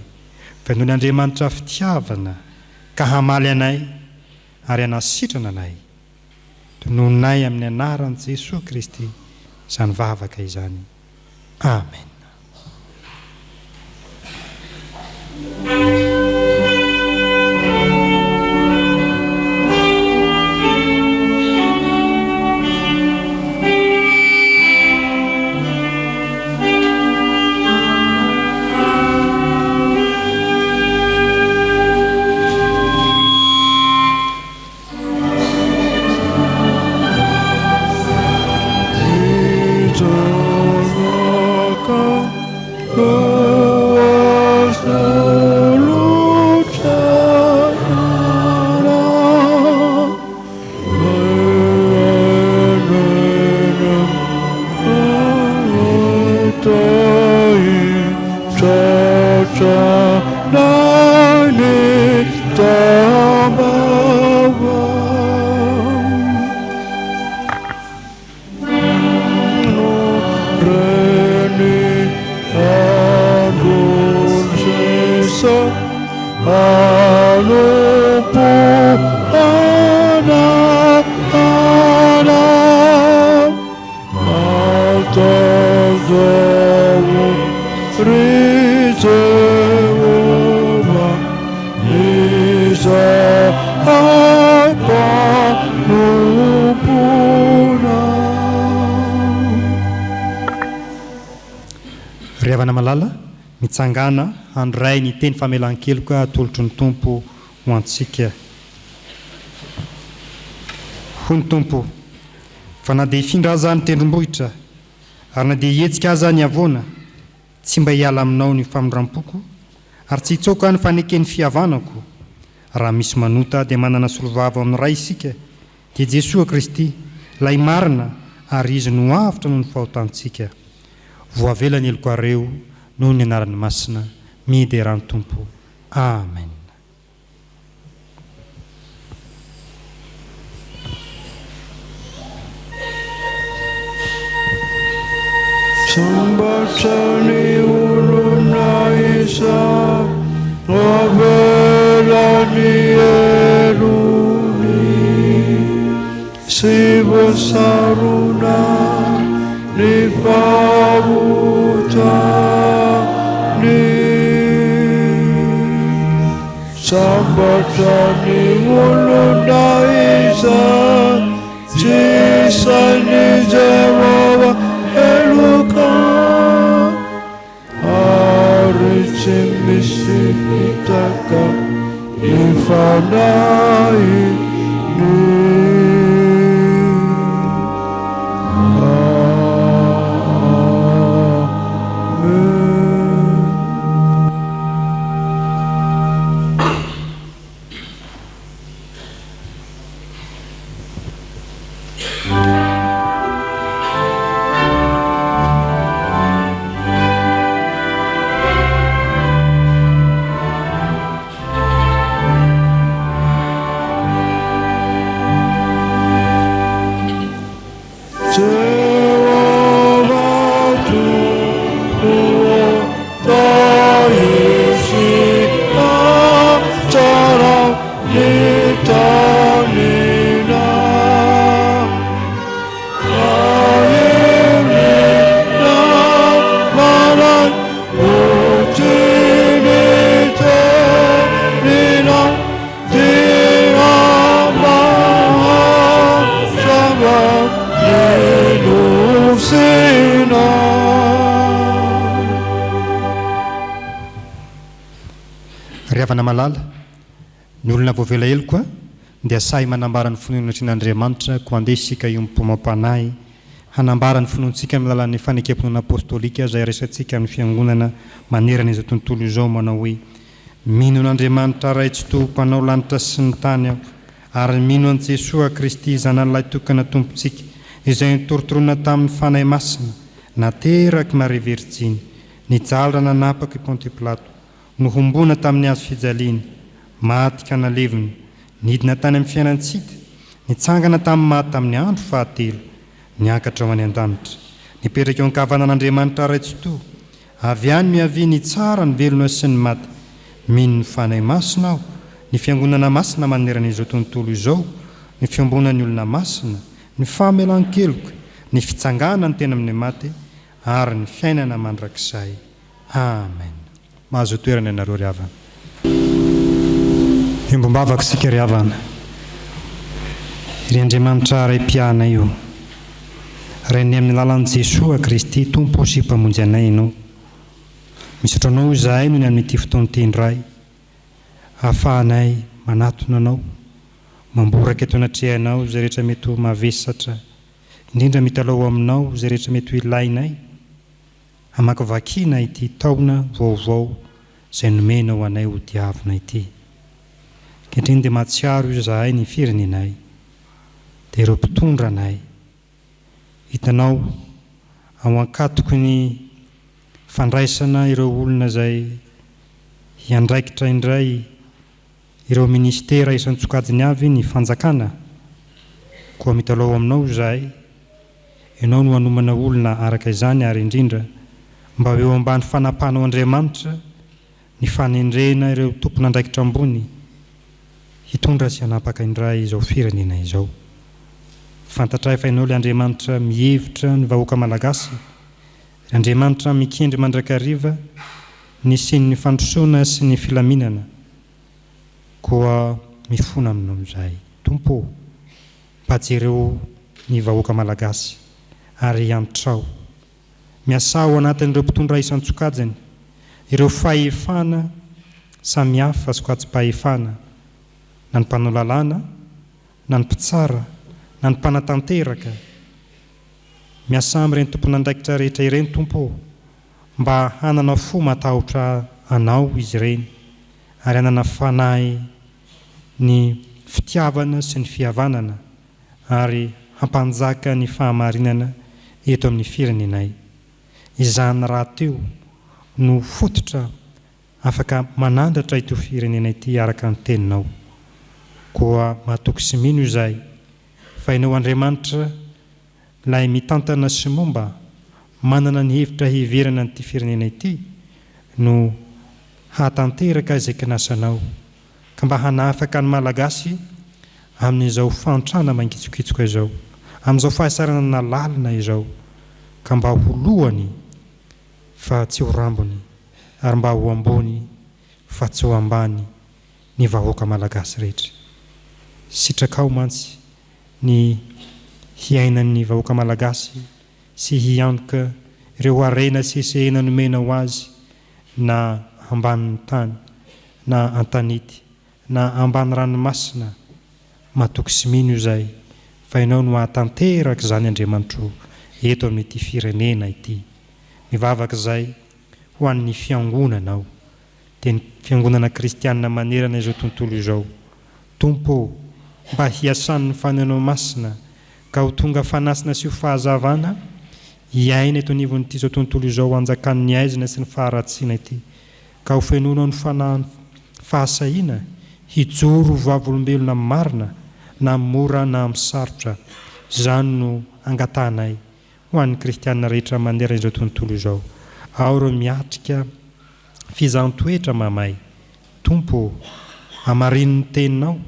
A: fa noho ny Andriamanitra fitiavana ka hamaly anay ary hanasitrana anay. Tononay amin'ny anaran'i Jesoa Kristy izany vavaka izany. Amen. Ry havana malala, mitsangàna handray ny teny famelan-keloka atolotry ny Tompo ho antsika. Hoy ny Tompo, Fa na dia hifindra aza ny tendrombohitra, ary na dia hihetsika aza ny havoana, tsy mba hiala aminao ny famindram-poko, ary tsy hitsoaka ny faneken'ny fihavanako. Raha misy manota dia manana solovava ao amin'ny Ray isika, dia Jesoa Kristy, Ilay Marina, ary Izy no avotra noho ny fahotantsika. Voavela ny helokareo noho ny anarany masina. Miderà ny Tompo. Amen.
E: Sambatra ny olona izay avela ny helony sy voasarona ny fahotany. Sambatra ny olona izay tsy isain'i Jehovah heloka, ary tsy misy fitaka ny fanahiny. Amen. Jehovah Tompo ô, tahio sy hatsarao ny taninay. Tahio ny namanay ho tia ny teninao.
A: Ry havana malala, ny olona voavela heloka dia sahy manambara ny finoany anatrehan'Andriamanitra, koa andeha isika hiombom-panahy hanambara ny finoantsika amin'ny alalan'ny fanekem-pinoana apostolika izay raisantsika amin'ny Fiangonana manerana izao tontolo izao manao hoe, Mino an'Andriamanitra Ray Tsitoha Mpanao lanitra sy ny tany aho, ary mino an'i Jesoa Kristy Zanany Lahitokana Tompontsika, izay notorotoroina tamin'ny Fanahy Masina, naterak'i Maria Virjiny, nijaly raha nanapaka i Pontio Pilato, nohomboana tamin'ny hazo fijaliana, maty ka nalevina, nidina tany amin'ny fiainan-tsita, nitsangana tamin'ny maty tamin'ny andro fahatelo, niakatra ho any an-danitra, nipetraka eo ankavanan'Andriamanitra Ray Tsitoha, Avy any miavia ny tsara, ny velona sy ny maty. Mino ny Fanahy Masina aho, ny Fiangonana Masina manerana izao tontolo izao, ny fiombonan'ny olona masina, ny famelan-keloka, ny fitsanganan'ny tena amin'ny maty, ary ny fiainana mandrakizay. Amen. Mahazoa toerana ianareo ry havana. Miombom-bavaka isika ry havana. Ry Andriamanitra Ray mpiahy o! Rainay amin'ny alalan'i Jesoa Kristy Tompo sy Mpamonjy anay Ianao. Misaotra Anao izahay noho ny amin'ity fotoana ity indray ahafahanay manatona Anao, mamboraka eto anatrehanao izay rehetra mety ho mavesatra, indrindra mitalaho Aminao izay rehetra mety ho ilainay hamakivakiana ity taona vaovao izay nomenao anay ho diavina ity. Ankehitriny dia mahatsiaro izahay ny firenenay. dia ireo mpitondra anay. Hitanao ao ankatoky ny fandraisana ireo olona izay hiandraikitra indray ireo minisitera isan-tsokajiny avy ny fanjakana, koa mitalaho aminao izahay, ianao no hanomana olona araka izany ary indrindra mba ho eo ambany fanapahanao Andriamanitra ny fanendrena ireo tompon'andraikitra ambony hitondra sy hanapaka indray izao firenena izao. Fantatray fa ianao ilay Andriamanitra mihevitra ny vahoaka Malagasy, ry Andriamanitra mikendry mandrakariva ny hisian'ny fandrosoana sy ny filaminana, koa mifona aminao izahay Tompo ô, mba jereo ny vahoaka Malagasy ary iantrao. Miasà ao anatin'ireo mpitondra isan-tsokajiny, ireo fahefana samihafa, sokajim-pahefana, na ny mpanao lalàna, na ny mpitsara, na ny mpanatanteraka. Miasà amin'ireny tompon'andraikitra rehetra ireny, Tompo ô, mba hanana fo matahotra Anao izy ireny, ary hanana fanahy ny fitiavana sy ny fihavanana. ary hampanjaka ny fahamarinana eto amin'ny firenenay. Izany rahateo no fototra afaka manandratra ity firenena ity araka ny teninao. Koa matoky sy mino izahay fa Ianao Andriamanitra ilay mitantana sy momba manana ny hevitra hiheverana an'ity firenena ity no hahatanteraka izay kinasanao ka mba hanafaka ny Malagasy amin'izao fahantrana mangitsokitsoka izao, amin'izao fahasahiranana lalina izao, ka mba ho lohany fa tsy ho rambony, ary mba ho ambony fa tsy ho ambany. ny vahoaka Malagasy rehetra. Sitrakao mantsy ny hiainan'ny vahoaka Malagasy sy hiantoka ireo harena sesehena nomenao azy na ambanin'ny tany na an-tanety na ambany ranomasina, matoky sy mino izay fa Ianao no hahatanteraka izany Andriamanitro eto amin'ity firenena ity. Mivavaka izay ho an'ny Fiangonanao, dia ny Fiangonana Kristianina manerana izao tontolo izao. Tompo ô, mba hiasan'ny Fanahinao Masina ka ho tonga fanasina sy ho fahazavana hiaina eto anivon'ity izao tontolo izao anjakan'ny aizina sy ny faharatsiana ity, ka ho fenoinao ny fanahin'ny fahasahiana hijoro ho vavolombelona marina na amin'ny mora na amin'ny sarotra. Izany no angatahanay ho an'ny kristiana rehetra manerana izao tontolo izao. Ao ireo miatrika fizahan-toetra mamay. Tompo ô, hamarino ny Teninao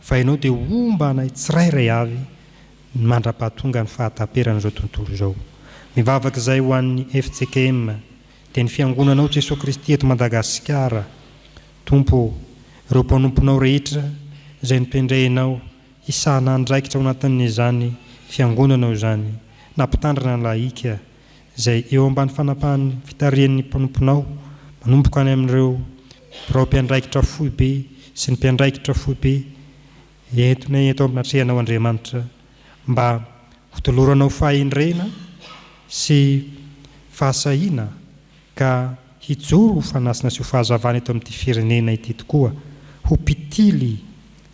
A: fa Ianao dia homba anay tsirairay avy mandra-pahatonga ny fahataperan'izao tontolo izao. Mivavaka izay ho an'ny fjkm, dia ny Fiangonanao Jesoa Kristy eto Madagasikara. Tompo ô, ireo mpanomponao rehetra izay notendrenao hisahana andraikitra ao anatin'izany Fiangonanao izany, na mpitandrina na lahika, izay eo ambany fanapahan'ny fitarihan'ny mpanomponao, manomboka any amin'ireo birao mpiandraikitra foibe sy ny mpiandraikitra foibe entinay eto am-panatrehanao Andriamanitra, mba hotoloranao fahendrena sy fahasahiana ka hijoro ho fanasina sy ho fahazavana eto amin'ity firenena ity tokoa, ho mpitily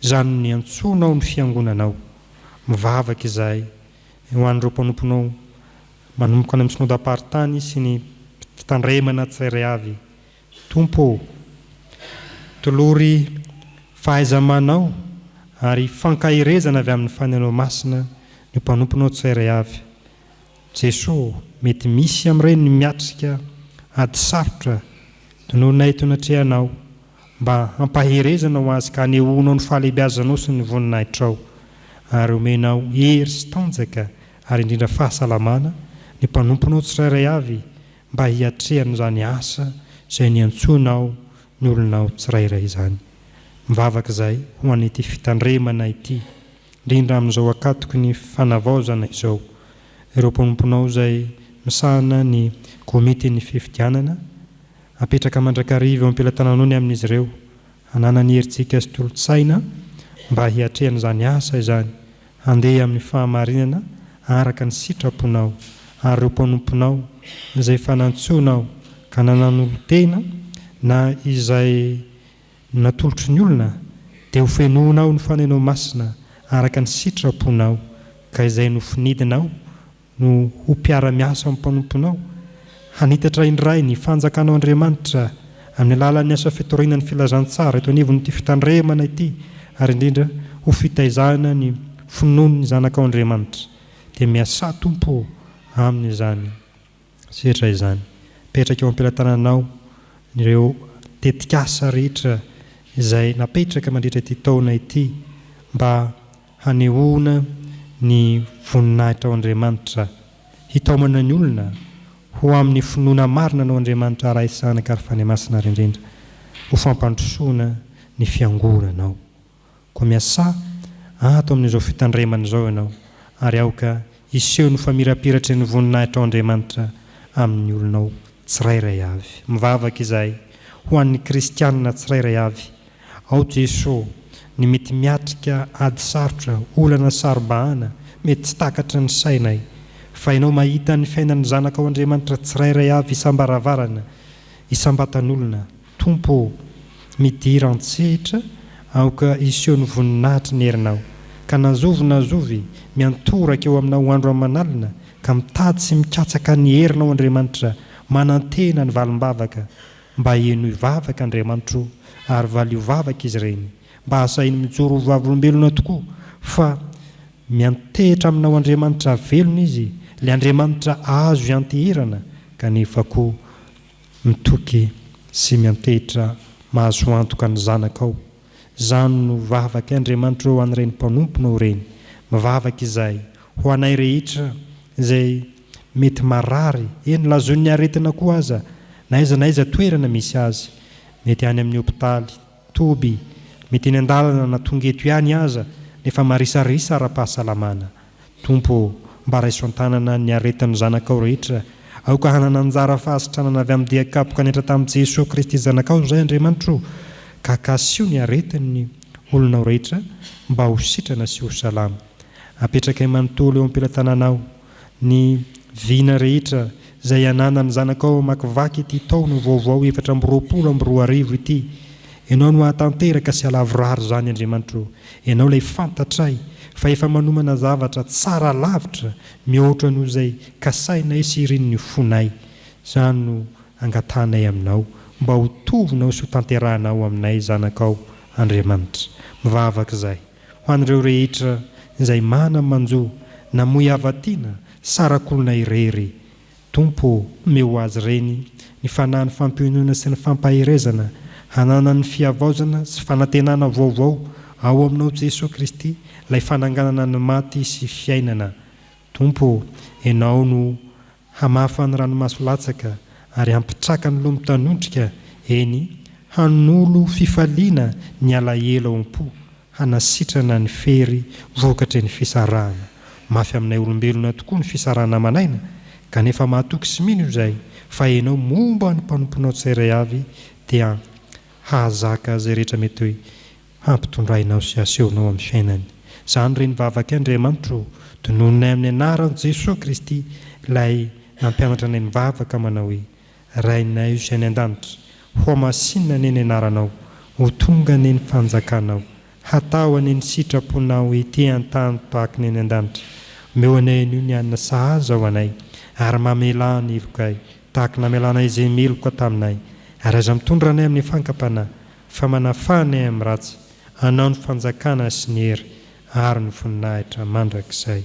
A: izany niantsoanao ny fiangonanao. Mivavaka izahay ho an'ireo mpanomponao manomboka any amin'ny Synodam-paritany sy ny fitandremana tsirairay avy. Tompo ô, tolory fahaiza-manao ary fankaherezana avy amin'ny Fanahinao Masina ny mpanomponao tsirairay avy. Jesoa ô, mety misy amin'ireny ny miatrika ady sarotra, tononay eto anatrehanao mba hampaherezanao azy ka hanehoanao ny fahalehibiazanao sy ny voninahitrao, ary omenao hery sy tanjaka ary indrindra fahasalamana ny mpanomponao tsirairay avy mba hiatrehany izany asa izay niantsoanao ny olonao tsirairay izany. Mivavaka izahay ho an'ity fitandremana ity, indrindra amin'izao ankatoky ny fanavaozana izao. Ireo mpanomponao izay misahana ny komitin'ny fifidianana, Apetraka mandrakariva eo am-pelatananao ny amin'izy ireo, hananany herijika sy tolo-tsaina mba hiatrehana izany asa izany, handeha amin'ny fahamarinana araka ny sitraponao, ary ireo mpanomponao izay efa nantsoinao ka nananolo-tena na izay natolotry ny olona, dia hofenoinao ny Fanahinao Masina araka ny sitraponao, ka izay nofinidinao no ho mpiara-miasa amin'ny mpanomponao, hanitatra indray ny fanjakanao Andriamanitra amin'ny alalan'ny asa fitoriana ny filazantsara eto anivon'ity fitandremana ity ary indrindra ho fitaizana ny finoan'ny zanakao Andriamanitra. Dia miasà Tompo ô amin'izany sehatra izany. Apetraka eo am-pelatananao ireo tetikasa rehetra izay napetraka mandritra ity taona ity mba hanehoana ny voninahitrao Andriamanitra, hitaomana ny olona ho amin'ny finoana marina anao Andriamanitra Ray sy Zanaka ary Fanahy Masina ary indrindra ho fampandrosoana ny fiangonanao. Koa miasà ato amin'izao fitandremana izao ianao ary aoka hiseho ny famirapiratry ny voninahitrao Andriamanitra amin'ny olonao tsirairay avy. Mivavaka izahay ho an'ny kristianina tsirairay avy Ao Jeso, ny mety miatrika ady sarotra, olana saro-bahana, mety tsy takatry ny sainay. Fa Ianao mahita ny fiainan'ny zanakao Andriamanitra tsirairay avy isam-baravarana, isam-batan'olona. Tompo ô, midira an-tsehitra, aoka hiseho ny voninahitry ny herinao. Ka na zovy na zovy, miantoraka eo aminao andro aman'alina, ka mitady sy mikatsaka ny herinao Andriamanitra, manantena ny valim-bavaka, Mba henoy vavaka Andriamanitro ary valio vavaka izy ireny, mba hahasahiany mijoro ho vavolombelona tokoa fa miantehitra aminao Andriamanitra velona izy, ilay Andriamanitra azo ianteherana kanefa koa mitoky sy miantehitra mahazo antoka ny zanakao. Izany no vavakay Andriamanitro ho an'ireny mpanomponao ireny. Mivavaka izahay ho anay rehetra izay mety marary, eny lazoin'ny aretina koa aza, na aiza na aiza toerana misy azy, mety any amin'ny hopitaly, toby, Mety eny an-dalana na tonga eto ihany aza nefa marisarisa ara-pahasalamana. Tompo ô, mba raiso an-tanana ny aretin'ny zanakao rehetra. Aoka hanana anjara fahasitranana avy amin'ny dia kapoka nihatra tamin'i Jesoa Kristy Zanakao izahay Andriamanitro ô, ka kasiho ny aretin'ny olonao rehetra mba ho sitrana sy ho salama. Apetrakay manontolo eo am-pelatananao ny vina rehetra izay ananan'ny zanakao hamakivaky ity taona vaovao 2024 ity. Ianao no hahatanteraka sy halavorary izany Andriamanitro ô. Ianao ilay fantatray fa efa manomana zavatra tsara lavitra mihoatra noho izay kasainay sy irin'ny fonay. Izany no angatahanay aminao mba ho tovinao sy ho tanterahanao aminay zanakao Andriamanitra. Mivavaka izahay ho an'ireo rehetra izay mana-manjo namoy hava-tiana sarak'olona irery Tompo ô, omeo ho azy ireny ny fanahin'ny fampionona sy ny fampaherezana, hananany ny fihavaozana sy fanantenana vaovao ao Aminao Jesoa Kristy, ilay fananganana ny maty sy fiainana. Tompo ô, Ianao no hamafa ny ranomaso latsaka ary hampitraka ny loha mitanondrika, eny, hanolo fifaliana ny alahelo ao am-po. hanasitrana ny fery vokatry ny fisarahana. Mafy aminay olombelona tokoa ny fisarahana aman'aina, kanefa mahatoky sy mino izay fa Ianao momba ny mpanomponao tsirairay avy dia hahazaka izay rehetra mety hampitondrainao sy hasehonao amin'ny fiainany. Izany re ny vavakay Andriamanitro ô, tononinay amin'ny anaran'i Jesoa Kristy ilay nampianatra anay nivavaka manao hoe, Rainay izay any an-danitra, hohamasinina anie ny anaranao, ho tonga anie ny fanjakanao, hatao anie ny sitraponao ety an-tany tahaka ny any an-danitra. Omeo anay anio ny hanina sahaza ho anay, ary mamelà ny helokay, tahaka ny namelanay izay meloka taminay, ary aza mitondra anay amin'ny fankam-panahy, fa manafaha anay amin'ny ratsy, Anao ny fanjakana sy ny hery ary ny voninahitra mandrakizay.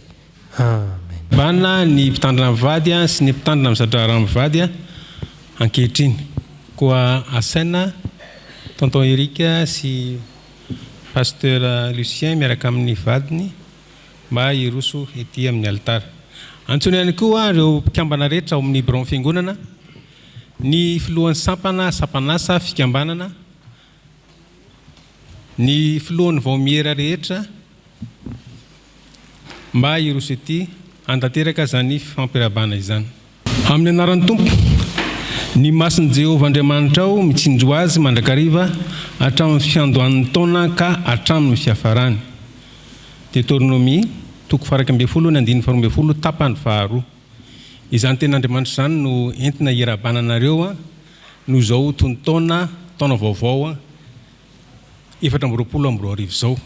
A: Amen.
F: Bana ny mpitandrina mivady sy ny mpitandrina miza-draharaha mivady ankehitriny. Koa asaina Tonton Eric sy Pasteur Lucien miaraka amin'ny vadiny mba hiroso ety amin'ny alitara. Antsoina ihany koa ireo mpikambana rehetra ao amin'ny biraon'ny Fiangonana, ny filohan'ny sampana, sampan'asa, fikambanana, Ny filohan'ny vaomiera rehetra mba hiroso ety hantanteraka izany fifampirahabana izany. Amin'ny anaran'ny Tompo, ny mason'i Jehovah Andriamanitrao mitsinjo azy mandrakariva hatramin'ny fiandohan'ny taona ka hatramin'ny fiafarany. Deoteronomia, toko faha-11 ny andininy faha-12 tapany faharoa. Izany tenin'Andriamanitra izany no entina hiarahabana anareo noho izao tonon-taona, taona vaovao 2024 izao.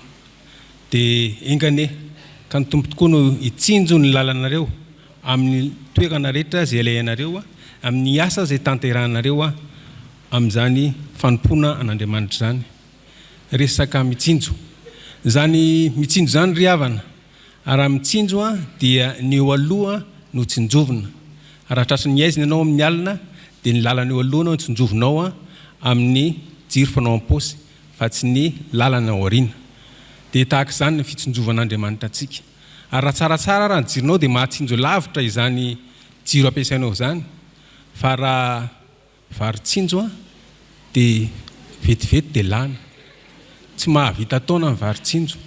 F: Dia enga anie ka ny Tompo tokoa no hitsinjo ny lalanareo amin'ny toerana rehetra izay alehanareo, amin'ny asa izay tanterahanareo amin'izany fanompoana an'Andriamanitra izany. Resaka mitsinjo. Izany mitsinjo izany ry havana Raha mitsinjo dia ny eo aloha no tsinjovina. Raha tratry ny haizina ianao amin'ny alina dia ny lalana eo aloha no tsinjovinao amin'ny jiro fanao am-paosy fa tsy ny lalana ao aoriana. Dia tahaka izany ny fitsinjovan'Andriamanitra antsika. Ary raha tsaratsara ara ny jironao dia mahatsinjo lavitra izany jiro ampiasainao izany fa raha Vary tsinjo an, dia vetivety dia lany. Tsy mahavita taona ny vary tsinjo.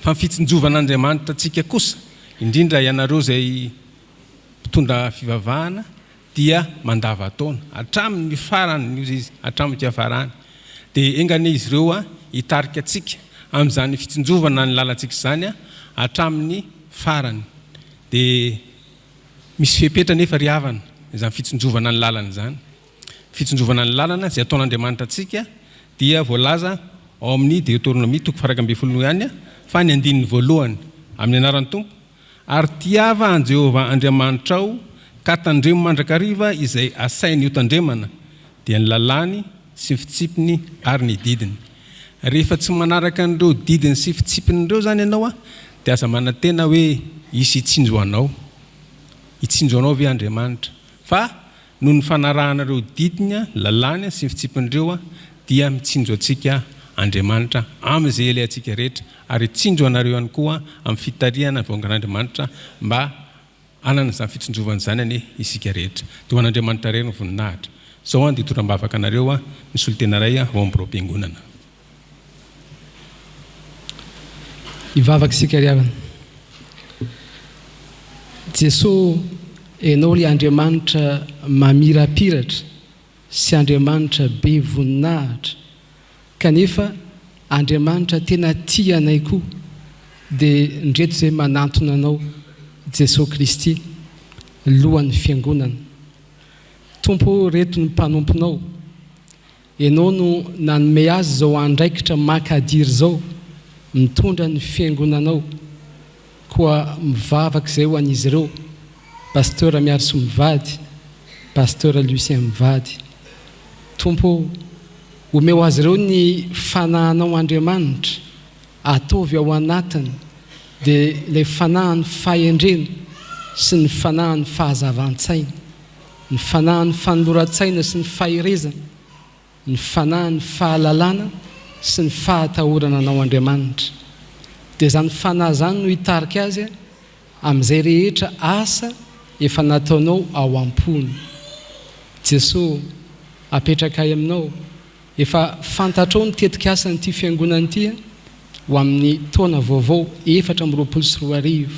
F: Fa ny fitsinjovan'Andriamanitra antsika kosa, indrindra ianareo izay mpitondra fivavahana, dia mandava-taona. Hatramin'ny farany hozy izy, hatramin'ny fiafarany. Dia enga anie izy ireo hitarika antsika amin'izany fitsinjovana ny lalantsika izany hatramin'ny farany. Dia. Misy fepetra anefa ry havana izany fitsinjovana ny lalana izany. Fitsinjovana ny lalana izay ataon'Andriamanitra antsika dia voalaza ao amin'ny Deoteronomia toko faha-11 ihany fa ny andininy voalohany, Amin'ny anaran'ny Tompo, ary tiava an'i Jehovah Andriamanitrao ka tandremo mandrakariva izay asainy hotandremana, dia ny lalàny sy ny fitsipiny ary ny didiny. Rehefa tsy manaraka an'ireo didiny sy fitsipiny ireo izany ianao dia aza manantena hoe hisy hitsinjo anao. Hitsinjo anao ve Andriamanitra? Fa noho ny fanarahana ireo didiny, lalàny sy ny fitsipiny ireo dia mitsinjo antsika Andriamanitra amin'izay alehantsika rehetra ary hitsinjo anareo ihany koa amin'ny fitarihana ny vahoakan'Andriamanitra mba Hanana izany fitsinjovana izany anie isika rehetra. Dia ho an'Andriamanitra irery ny voninahitra. Izao an dia hitondra am-bavaka anareo an ny solontena iray ao amin'ny biraom-piangonana.
G: Hivavaka isika ry havana. Jesoa, Ianao ilay Andriamanitra mamirapiratra sy Andriamanitra be voninahitra, kanefa Andriamanitra tena tia anay koa, dia ndreto izay manantona Anao, Jesoa Kristy, Lohan'ny Fiangonana. Tompo ô, reto ny mpanomponao. Ianao no nanome azy izao andraikitra mankadiry izao, mitondra ny Fiangonanao. Koa mivavaka izay ho an'izy ireo, Pasteur Miarisoa mivady, Pasteur Lucien mivady. Tompo ô, omeo azy ireo ny Fanahinao Andriamanitra, ataovy ao anatiny dia ilay Fanahin'ny fahendrena sy ny Fanahin'ny fahazavan-tsaina, ny Fanahin'ny fanoloran-tsaina sy ny faherezana, ny Fanahin'ny fahalalana sy ny fahatahorana Anao Andriamanitra. Dia izany Fanahy izany no hitarika azy amin'izay rehetra asa efa nataonao ao am-pony. Jesoa, apetrakay Aminao, efa fantatrao ny tetikasan'ity Fiangonana ity ho amin'ny taona vaovao 2024,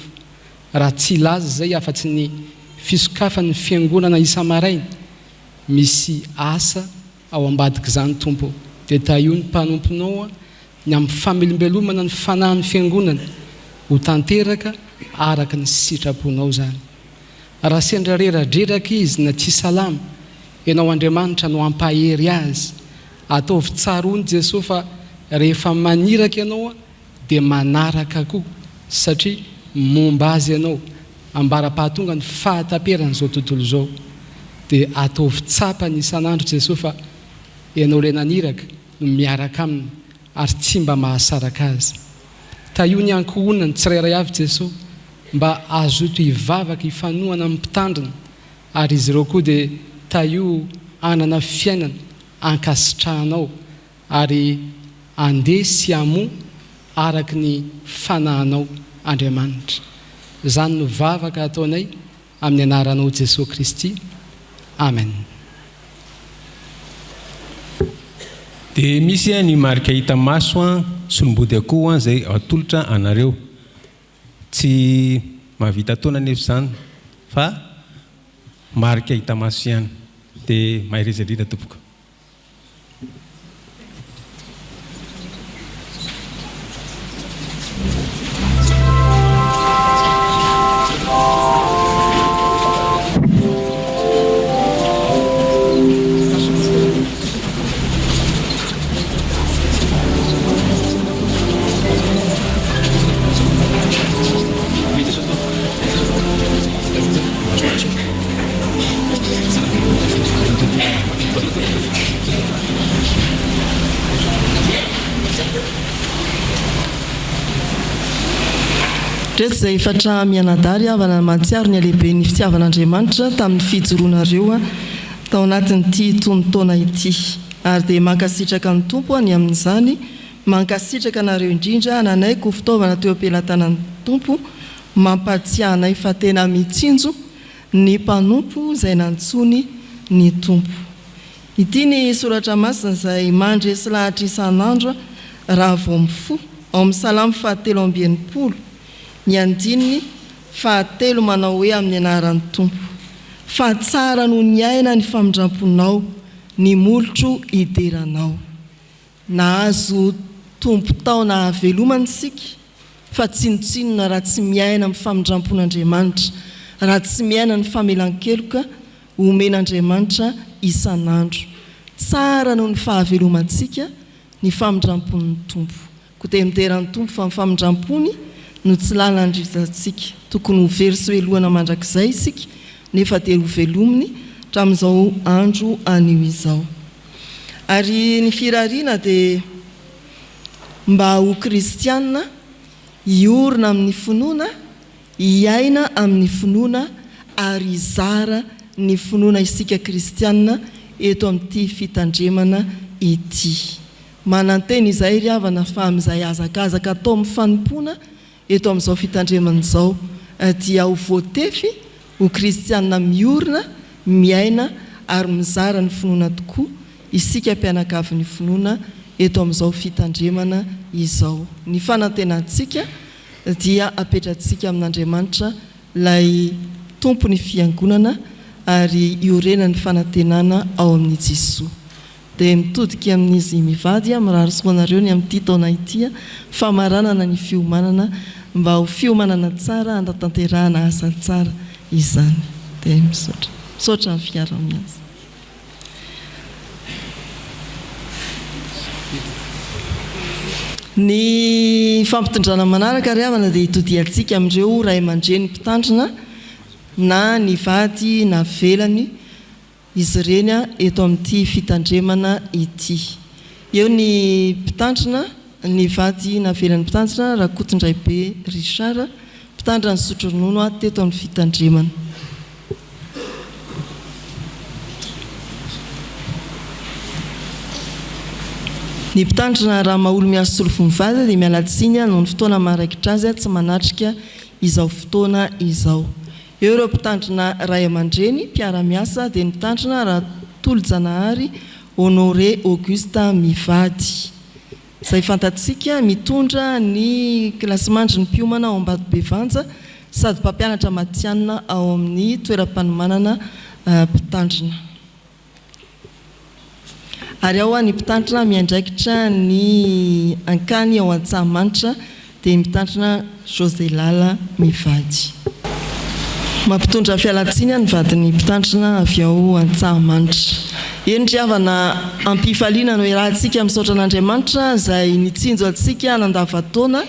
G: raha tsy hilaza izay afa-tsy ny fisokafan'ny Fiangonana isa-maraina, Misy asa ao ambadik'izany Tompo ô. Dia tahio ny mpanomponao ny amin'ny famelombelomana ny fanahin'ny Fiangonana ho tanteraka araka ny sitraponao izany. Raha sendra reradreraka izy na tsy salama, Ianao Andriamanitra no hampahery azy. Ataovy tsaroany Jesoa fa rehefa maniraka Ianao dia manaraka koa satria momba azy ianao ambara-pahatonga ny fahataperan'izao tontolo izao dia ataovy tsapany isan'andro Jesoa fa ianao ilay naniraka no miaraka aminy ary tsy mba mahasaraka azy. Tahio ny ankohonany tsirairay avy Jesoa mba hazoto hivavaka hifanohana amin'ny mpitandrina ary izy ireo koa dia tahio hanana fiainana ankasitrahanao Ary andeha sy hamoa araka ny fanahinao Andriamanitra. Izany no vavaka ataonay amin'ny anaranao Jesoa Kristy. Amen.
F: Dia misy ny marika hita maso solombody akoho izay atolotra anareo. Tsy mahavita taona anefa izany fa marika hita maso ihany. Dia mahereza indrindra tompoko.
D: Ndreto izay efatra mianadahy ry havana mahatsiaro ny halehiben'ny fitiavan'Andriamanitra tamin'ny fijoroanareo tao anatin'ity tonon-taona ity. Ary dia mankasitraka ny Tompo ny amin'izany, mankasitraka anareo indrindra nanaiky ho fitaovana teo am-pelatanan'ny Tompo, mampahatsiahy anay fa tena mitsinjo ny mpanompo izay nantsoiny ny Tompo. Ity ny soratra masina izay mandresy lahatra isan'andro raha vao mifoha, ao amin'ny Salamo fahatelo amby 60, ny andininy fahatelo manao hoe amin'ny anaran'ny Tompo, Fa tsara noho ny aina ny famindramponao, ny molotro hidera Anao. Nahazo tombon-taona hahavelomana isika, fa tsinontsinona raha tsy miaina amin'ny famindrampon'Andriamanitra, raha tsy miaina ny famelan-keloka omen'Andriamanitra isan'andro. Tsara noho ny fahavelomantsika ny famindrampon'ny Tompo. Koa dia midera ny Tompo fa ny famindrampony no tsy lalan-drizantsika. Tokony ho very sy hohelohana mandrakizay isika, nefa dia hovelominy hatramin'izao andro anio izao. Ary ny firariana dia mba ho kristiana hiorina amin'ny finoana, hiaina amin'ny finoana ary hizara ny finoana isika kristiana eto amin'ity fitandremana ity. Manantena izahay ry havana fa amin'izay hazakazaka atao amin'ny fanompoana eto amin'izao fitandremana izao dia ho voatefy ho kristiana miorina, miaina ary mizara ny finoana tokoa isika mpianakavin'ny finoana eto amin'izao fitandremana izao. Ny fanantenantsika. dia apetratsika amin'Andriamanitra ilay Tompon'ny Fiangonana ary iorenan'ny fanantenana ao amin'i Jesoa. Dia mitodika amin'izy mivady aho, mirary soa anareo ny amin'ity taona ity, famaranana ny fiomanana mba ho fiomanana tsara hanatanterahana asa tsara izany. Dia misaotra. Misaotra amin'ny fiaraha-miasa. Ny fampitondrana manaraka ry havana dia hitodiantsika amin'ireo ray aman-dreny mpitandrina na ny vady navelany izy ireny eto amin'ity fitandremana ity. Eo ny mpitandrina, ny vady navelan'ny mpitandrina Rakotondraibe Richard, mpitandrina nisotro ronono teto amin'ny fitandremana. Ny mpitandrina Ramaholimihaso Solofomivady dia miala tsiny noho ny fotoana maharaikitra azy tsy manatrika izao fotoana izao. Eo ireo mpitandrina ray aman-dreny mpiara-miasa dia ny mpitandrina Ratolojanahary Honoré Auguste mivady. Izay fantatsika, mitondra ny kilasimandry ny mpiomana ao Ambatobevanja sady mpampianatra matihanina ao amin'ny toeram-panomanana mpitandrina. Ary ao ny mpitandrina miandraikitra ny ankany ao Antsahamanitra dia mitandrina José Lala mivady. Mampitondra fialantsiny ny vadin'ny mpitandrina avy ao Antsahamanitra. Eny ry havana, am-pifaliana no iarahantsika misaotra an'Andriamanitra izay nitsinjo antsika nandava-taona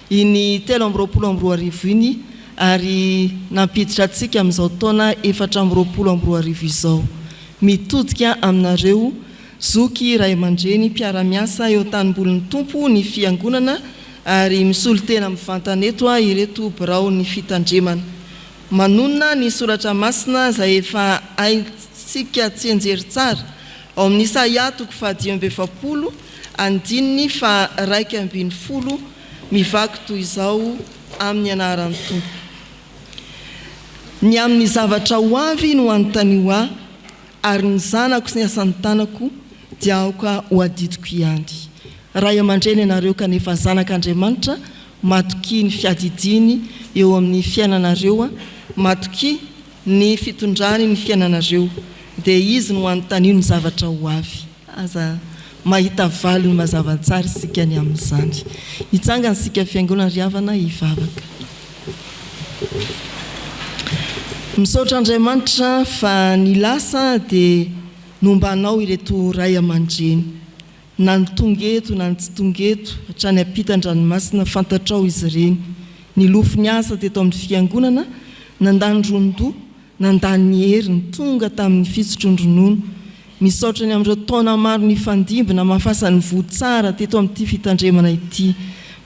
D: iny 2023 iny ary nampiditra antsika amin'izao taona 2024 izao. Mitodika aminareo Zoky, ray aman-dreny, mpiara-miasa eo an-tanimbolin'ny Tompo ny Fiangonana ary misolo tena mivantana eto ireto biraon'ny Fitandremana. Manonona ny Soratra Masina izay efa haintsika tsianjery tsara ao amin'ny Isaia toko faha-45 andininy faha-11 mivaky toy izao amin'ny anaran'ny Tompo. Ny amin'ny zavatra ho avy no anontanio ahy, Ary ny zanako sy ny asan'ny tanako dia aoka ho adidiko ihany. Ray aman-dreny ianareo kanefa zanak'Andriamanitra, matokia ny fiadidiany eo amin'ny fiainanareo, matokia ny fitondrany ny fiainanareo, dia Izy no anontanio ny zavatra ho avy. Aza mahita valiny mazava tsara isika ny amin'izany. Hitsangana isika Fiangonana ry havana hivavaka. Misaotra Andriamanitra fa ny lasa dia nombanao ireto ray aman-dreny. Na ny tonga eto na ny tsy tonga eto, hatrany ampitan-dranomasina fantatrao izy ireny. Nilofo niasa teto amin'ny fiangonana, nandany ron-doha, Nandany ny heriny, tonga tamin'ny fisotroan-dronono. Misaotra ny amin'ireo taona maro nifandimby namafasany voa tsara teto amin'ity fitandremana ity.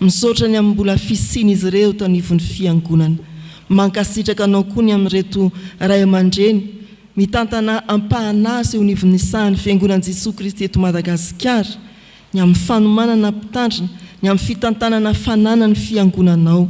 D: Misaotra ny amin'ny mbola fisian'izy ireo eto anivon'ny Fiangonana. Mankasitraka anao koa ny amin'ireto ray aman-dreny mitantana ampahan'asa eo anivon'ny sahan'ny Fiangonan'i Jesoa Kristy eto Madagasikara. ny amin'ny fanomanana mpitandrina, ny amin'ny fitantanana fananan'ny Fiangonanao.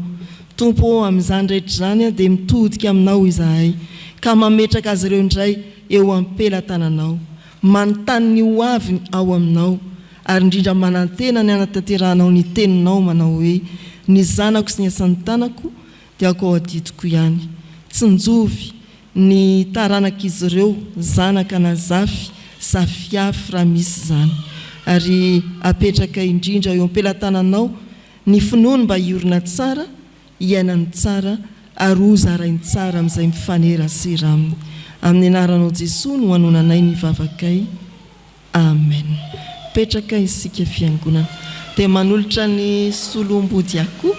D: Tompo ô, amin'izany rehetra izany dia mitodika Aminao izahay, ka mametraka azy ireo indray eo am-pelatananao. Manontany ny ho aviny ao Aminao, ary indrindra manantena ny hanatanterahanao ny Teninao manao hoe, Ny zanako sy ny asan'ny tanako dia aoka ho adidiko ihany. Tsinjovy ny taranak'izy ireo, zanaka na zafy, zafiafy raha misy izany. Ary apetraka indrindra eo am-pelatananao ny finoany mba hiorina tsara, hiainany tsara ary ho zarainy tsara amin'izay mifanerasera aminy. Amin'ny anaranao Jesoa no anonanay ny vavakay. Amen. Mipetraka isika fiangonana. Dia manolotra ny solombodiakoho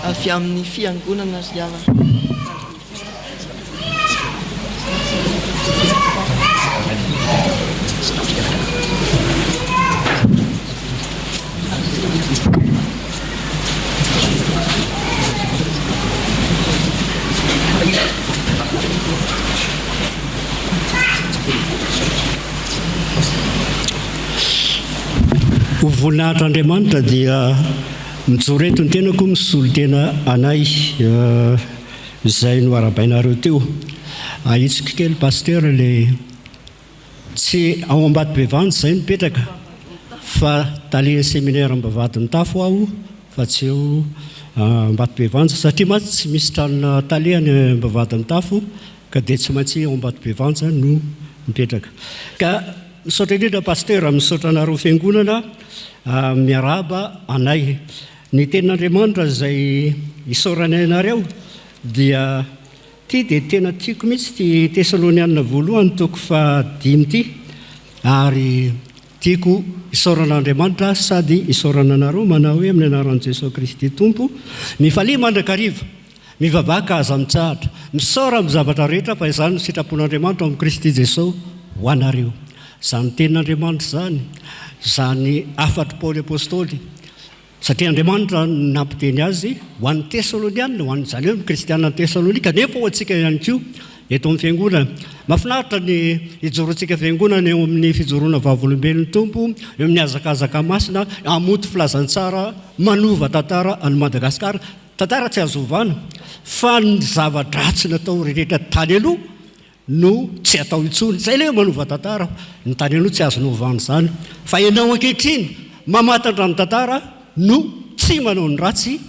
D: avy amin'ny fiangonana ry havana.
H: Ho voninahitr'Andriamanitra dia mijoro eto ny tenako misolo tena anay izay noharabainareo teo. Ahitsiko kely Pasteur le tsy ao Ambatobevanjy izay mipetraka fa talen'ny seminaire Ambavahadinitafo aho. fa tsy eo Ambatobevanja satria mantsy tsy misy tranona tale any Ambavahadimitafo ka dia tsy maintsy ao Ambatobevanja no mipetraka. Ka misaotra indrindra Pasteur, misaotra anareo fiangonana miarahaba anay. Ny tenin'Andriamanitra izay isaoranay anareo dia ity dia tena tiako mihitsy ity Tesalonianina voalohany toko fahadimy ity ary tiako isaorana Andriamanitra sady isaorana anareo manao hoe amin'ny anaran'i Jesoa Kristy Tompo mifalia mandrakariva mivavaha ka aza mitsahatra misaora amin'ny zavatra rehetra fa izany no sitrapon'Andriamanitra ao amin'i Kristy Jesoa ho anareo. Izany tenin'Andriamanitra izany, izany hafatr'i Paoly Apostoly, satria Andriamanitra no nampiteny azy ho an'ny Tesalonianina, ho an'ny, izany hoe ny kristianina Tesalonika, nefa ho antsika ihany koa eto amin'ny Fiangonana. Mahafinaritra ny hijoroantsika Fiangonana eo amin'ny fijoroana vavolombelon'ny Tompo, eo amin'ny hazakazaka masina, hamoty filazantsara manova tantara an'i Madagasikara. Tantara tsy azo ovana, fa ny zava-dratsy natao rehetra tany aloha no tsy atao intsony. Izay ilay hoe manova tantara. Ny tany aloha tsy azonao ovana izany. Fa ianao ankehitriny mamantatra ny tantara no tsy manao ny ratsy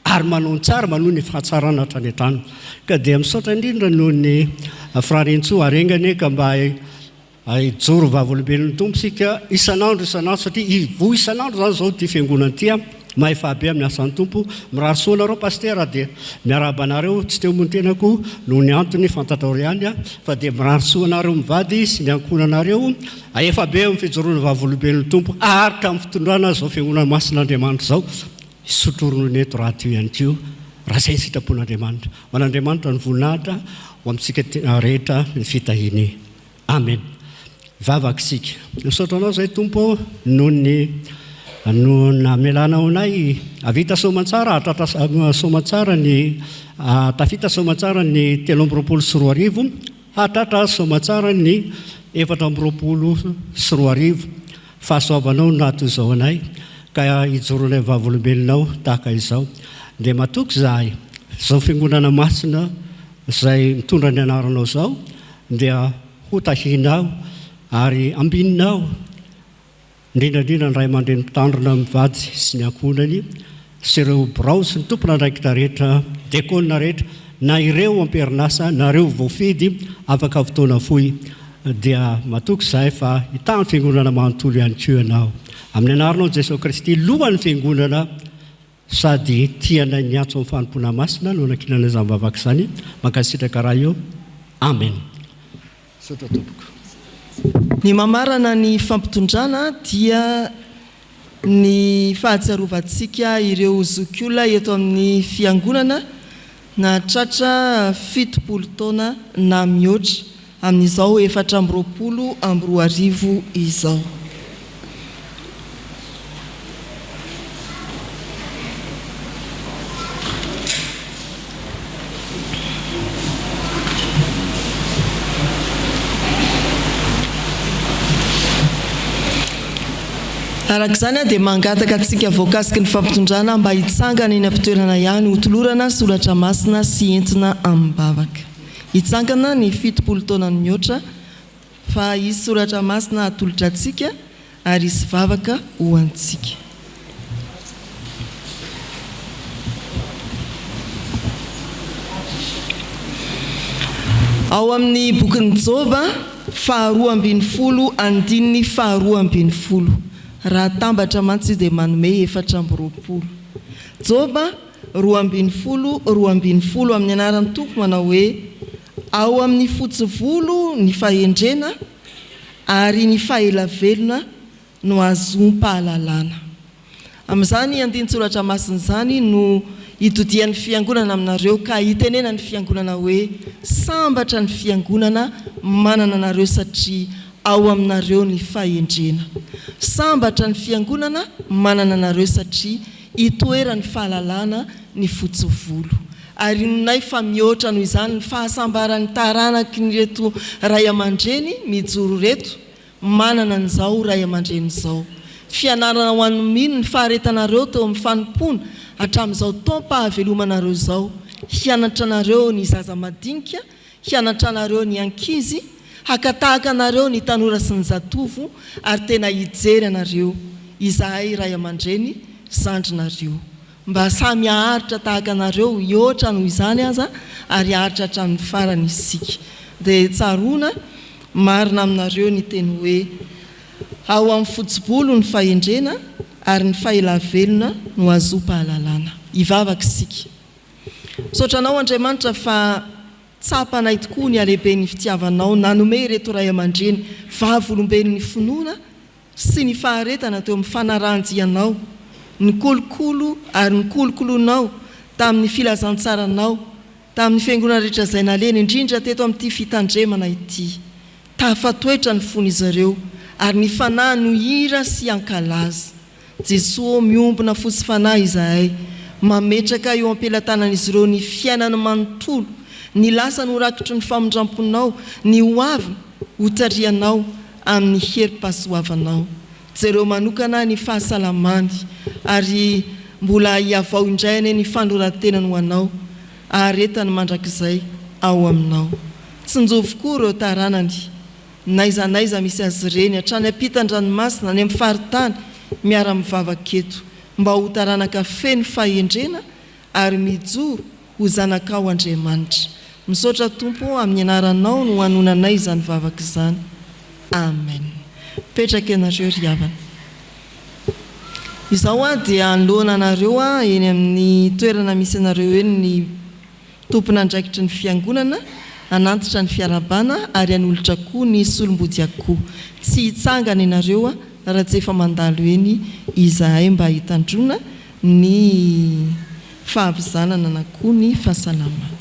H: ary manao ny tsara, manohy ny fahatsarana hatrany hatrany. Ka dia misaotra indrindra noho ny firariantsoa ary enga anie ka mba Hijoro vavolombelon'ny Tompo isika isan'andro isan'andro satria hivoha isan'andro izany izao ity fiangonana ity an! Mahefa be amin'ny asan'ny Tompo. Mirary soa anareo Pasitera dia miarahaba anareo, tsy teo moa ny tenako noho ny antony fantatrao ihany fa dia mirary soa anareo mivady sy ny ankohonanareo. Hahefa be amin'ny fijoroana vavolombelon'ny Tompo haharitra amin'ny fitondrana izao fiangonana masin'Andriamanitra izao. Hisotro ronono eto rahateo ihany koa raha izay ny sitrapon'Andriamanitra. Ho an'Andriamanitra ny voninahitra, ho amintsika rehetra ny fitahiany. Amen. Hivavaka isika. Misaotra Anao izay Tompo ô noho ny no namelanao anay hahavita soamantsara hahatratra soamantsara ny hahatafita soamantsara ny 2023 hahatratra soamantsara ny 2024. Fahasoavanao no nahatoy izao anay ka hijoronay vavolombelonao tahaka izao. Dia matoky izahay izao fiangonana masina izay mitondra ny anaranao izao dia ho tahianao ary ambininao indrindra indrindra ny ray aman-dreny mpitandrina mivady sy ny ankohonany sy ireo birao sy ny tompon'andraikitra rehetra, diakona rehetra, na ireo am-perinasa na ireo voafidy afaka fotoana fohy dia matoky izahay fa hitaha ny fiangonana manontolo ihany koa ianao. Amin'ny anaranao Jesoa Kristy lohan'ny fiangonana sady tianay miantso amin'ny fanompoana masina no anankinana izany vavaka izany. Mankasitraka Ray o. Amen. Misaotra tompoko.
D: Ny mamarana ny fampitondrana dia ny fahatsiarovantsika ireo zokiolona eto amin'ny Fiangonana nahatratra 70 taona na mihoatra amin'izao 2024 izao. Araka izany dia mangataka antsika voakasiky ny fampitondrana mba hitsangana eny am-pitoerana ihany hotolorana soratra masina sy entina amim-bavaka. Hitsangana ny 70 taona no mihoatra Fa hisy soratra masina hatolotra antsika ary hisy vavaka ho antsika. Ao amin'ny bokin'i Joba faharoa ambinifolo andininy faharoa ambinifolo. Raha atambatra mantsy io dia manome 24. Joba 12 12 amin'ny anaran'ny Tompo manao hoe, Ao amin'ny fotsy volo ny fahendrena ary ny fahela velona no ahazoam-pahalalana. Amin'izany andinin-tsoratra masina izany no itodihan'ny Fiangonana aminareo ka itenenan'ny Fiangonana hoe, Sambatra ny Fiangonana manana anareo satria ao aminareo ny fahendrena. Sambatra ny Fiangonana manana anareo satria itoeran'ny fahalalana ny fotsy volo. Ary inonay fa mihoatra noho izany ny fahasambaran'ny taranakin'ireto ray aman-dreny mijoro ireto manana an'izao ray aman-dreny izao. Fianarana ho an'ny mino ny faharetanareo teo amin'ny fanompoana hatramin'izao taom-pahavelomanareo izao. Hianatra anareo ny zaza madinika, hianatra anareo ny ankizy, haka tahaka anareo ny tanora sy ny zatovo ary tena hijery anareo izahay ray aman-dreny zandrinareo. Mba samy haharitra tahaka anareo, hihoatra noho izany aza, ary haharitra hatramin'ny farany isika. Dia tsaroana, marina aminareo ny teny hoe, Ao amin'ny fotsy-bolo ny fahendrena, ary ny fahelavelona no ahazoam-pahalalana. Hivavaka isika. Misaotra Anao Andriamanitra fa tsapanay tokoa ny halehiben'ny fitiavanao nanome ireto ray aman-dreny vavolombelon'ny finoana sy ny faharetana teo amin'ny fanarahan-dia Anao, nikolokolo ary nikolokoloinao tamin'ny filazantsaranao tamin'ny fiangonana rehetra izay nalehany, indrindra teto amin'ity fitandremana ity. Tafatoetra ny fon'izy ireo ary ny fanahiny no hira sy hankalaza. Jesoa ô, miombona fo sy fanahy izahay, mametraka eo am-pelatanan'izy ireo ny fiainany manontolo, ny lasany ho rakitry ny famindramponao, ny ho aviny ho tarihanao amin'ny herim-pahasoavanao. Jereo manokana ny fahasalamany ary mbola hihavao indray anie ny fanoloran-tenany ho anao, aharetany mandrakizay ao aminao. Tsinjovy koa ireo taranany, n'aiza n'aiza misy azy ireny, hatrany ampitan-dranomasina, any amin'ny faritany, miara-mivavaka eto, mba ho taranaka feno fahendrena ary mijoro ho zanakao Andriamanitra. Misaotra Tompo ô, amin'ny anaranao no anonanay izany vavaka izany. Amen. Mipetraka ianareo ry havana. Izao aho dia hanoloana anareo eny amin'ny toerana misy anareo eny ny tompon'andraikitry ny fiangonana, hanantitra ny fiarahabana ary hanolotra koa ny solombodiakoho. Tsy hitsangana ianareo raha tsy efa mandalo eny izahay mba hitandroana ny fahavizanana na koa ny fahasalamana.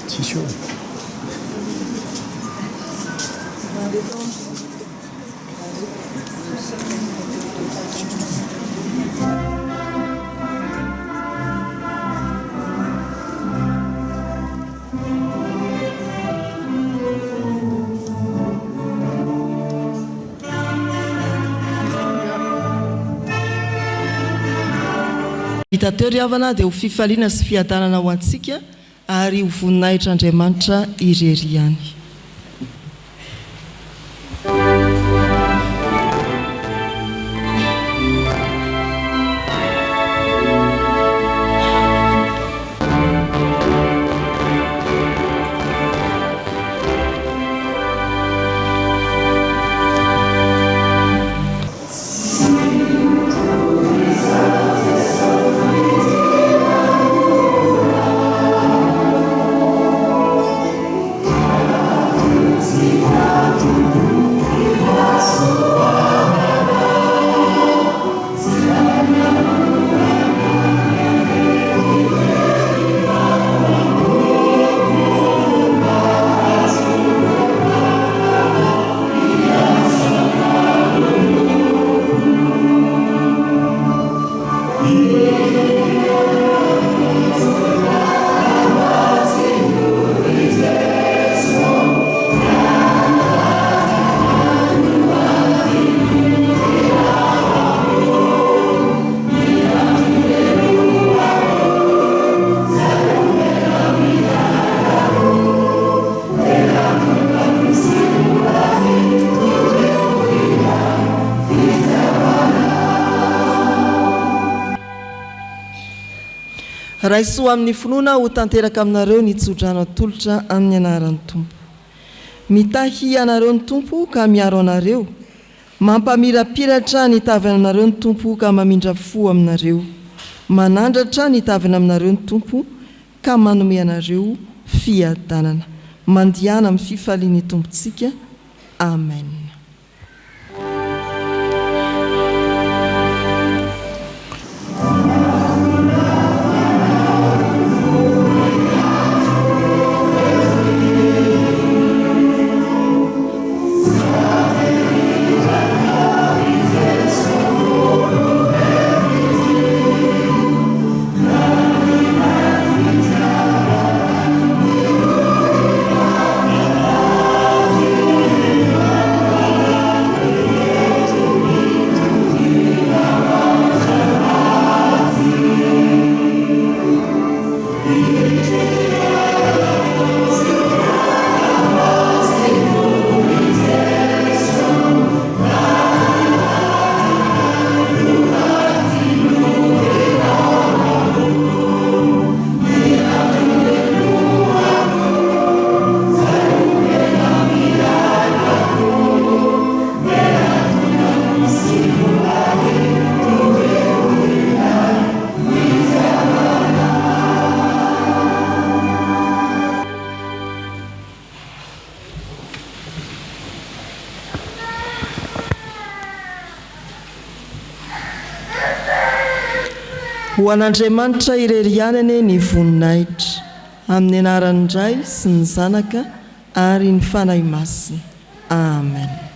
A: Tsisy eo.
D: Vita teo ry havana dia ho fifaliana sy fiadanana ho antsika ary ho voninahitr'Andriamanitra irery ihany. Raiso amin'ny finoana ho tanteraka aminareo ny tsodrano atolotra amin'ny anaran'ny Tompo. Mitahy anareo ny Tompo ka miaro anareo. Mampamirapiratra ny tavany aminareo ny Tompo ka mamindra fo aminareo. Manandratra ny tavany aminareo ny Tompo ka manome anareo fiadanana. Mandehana amin'ny fifalian'ny Tompontsika. Amen. Ho an'Andriamanitra irery ihany anie ny voninahitra, amin'ny anaran'ny Ray sy ny Zanaka ary ny Fanahy Masina. Amen.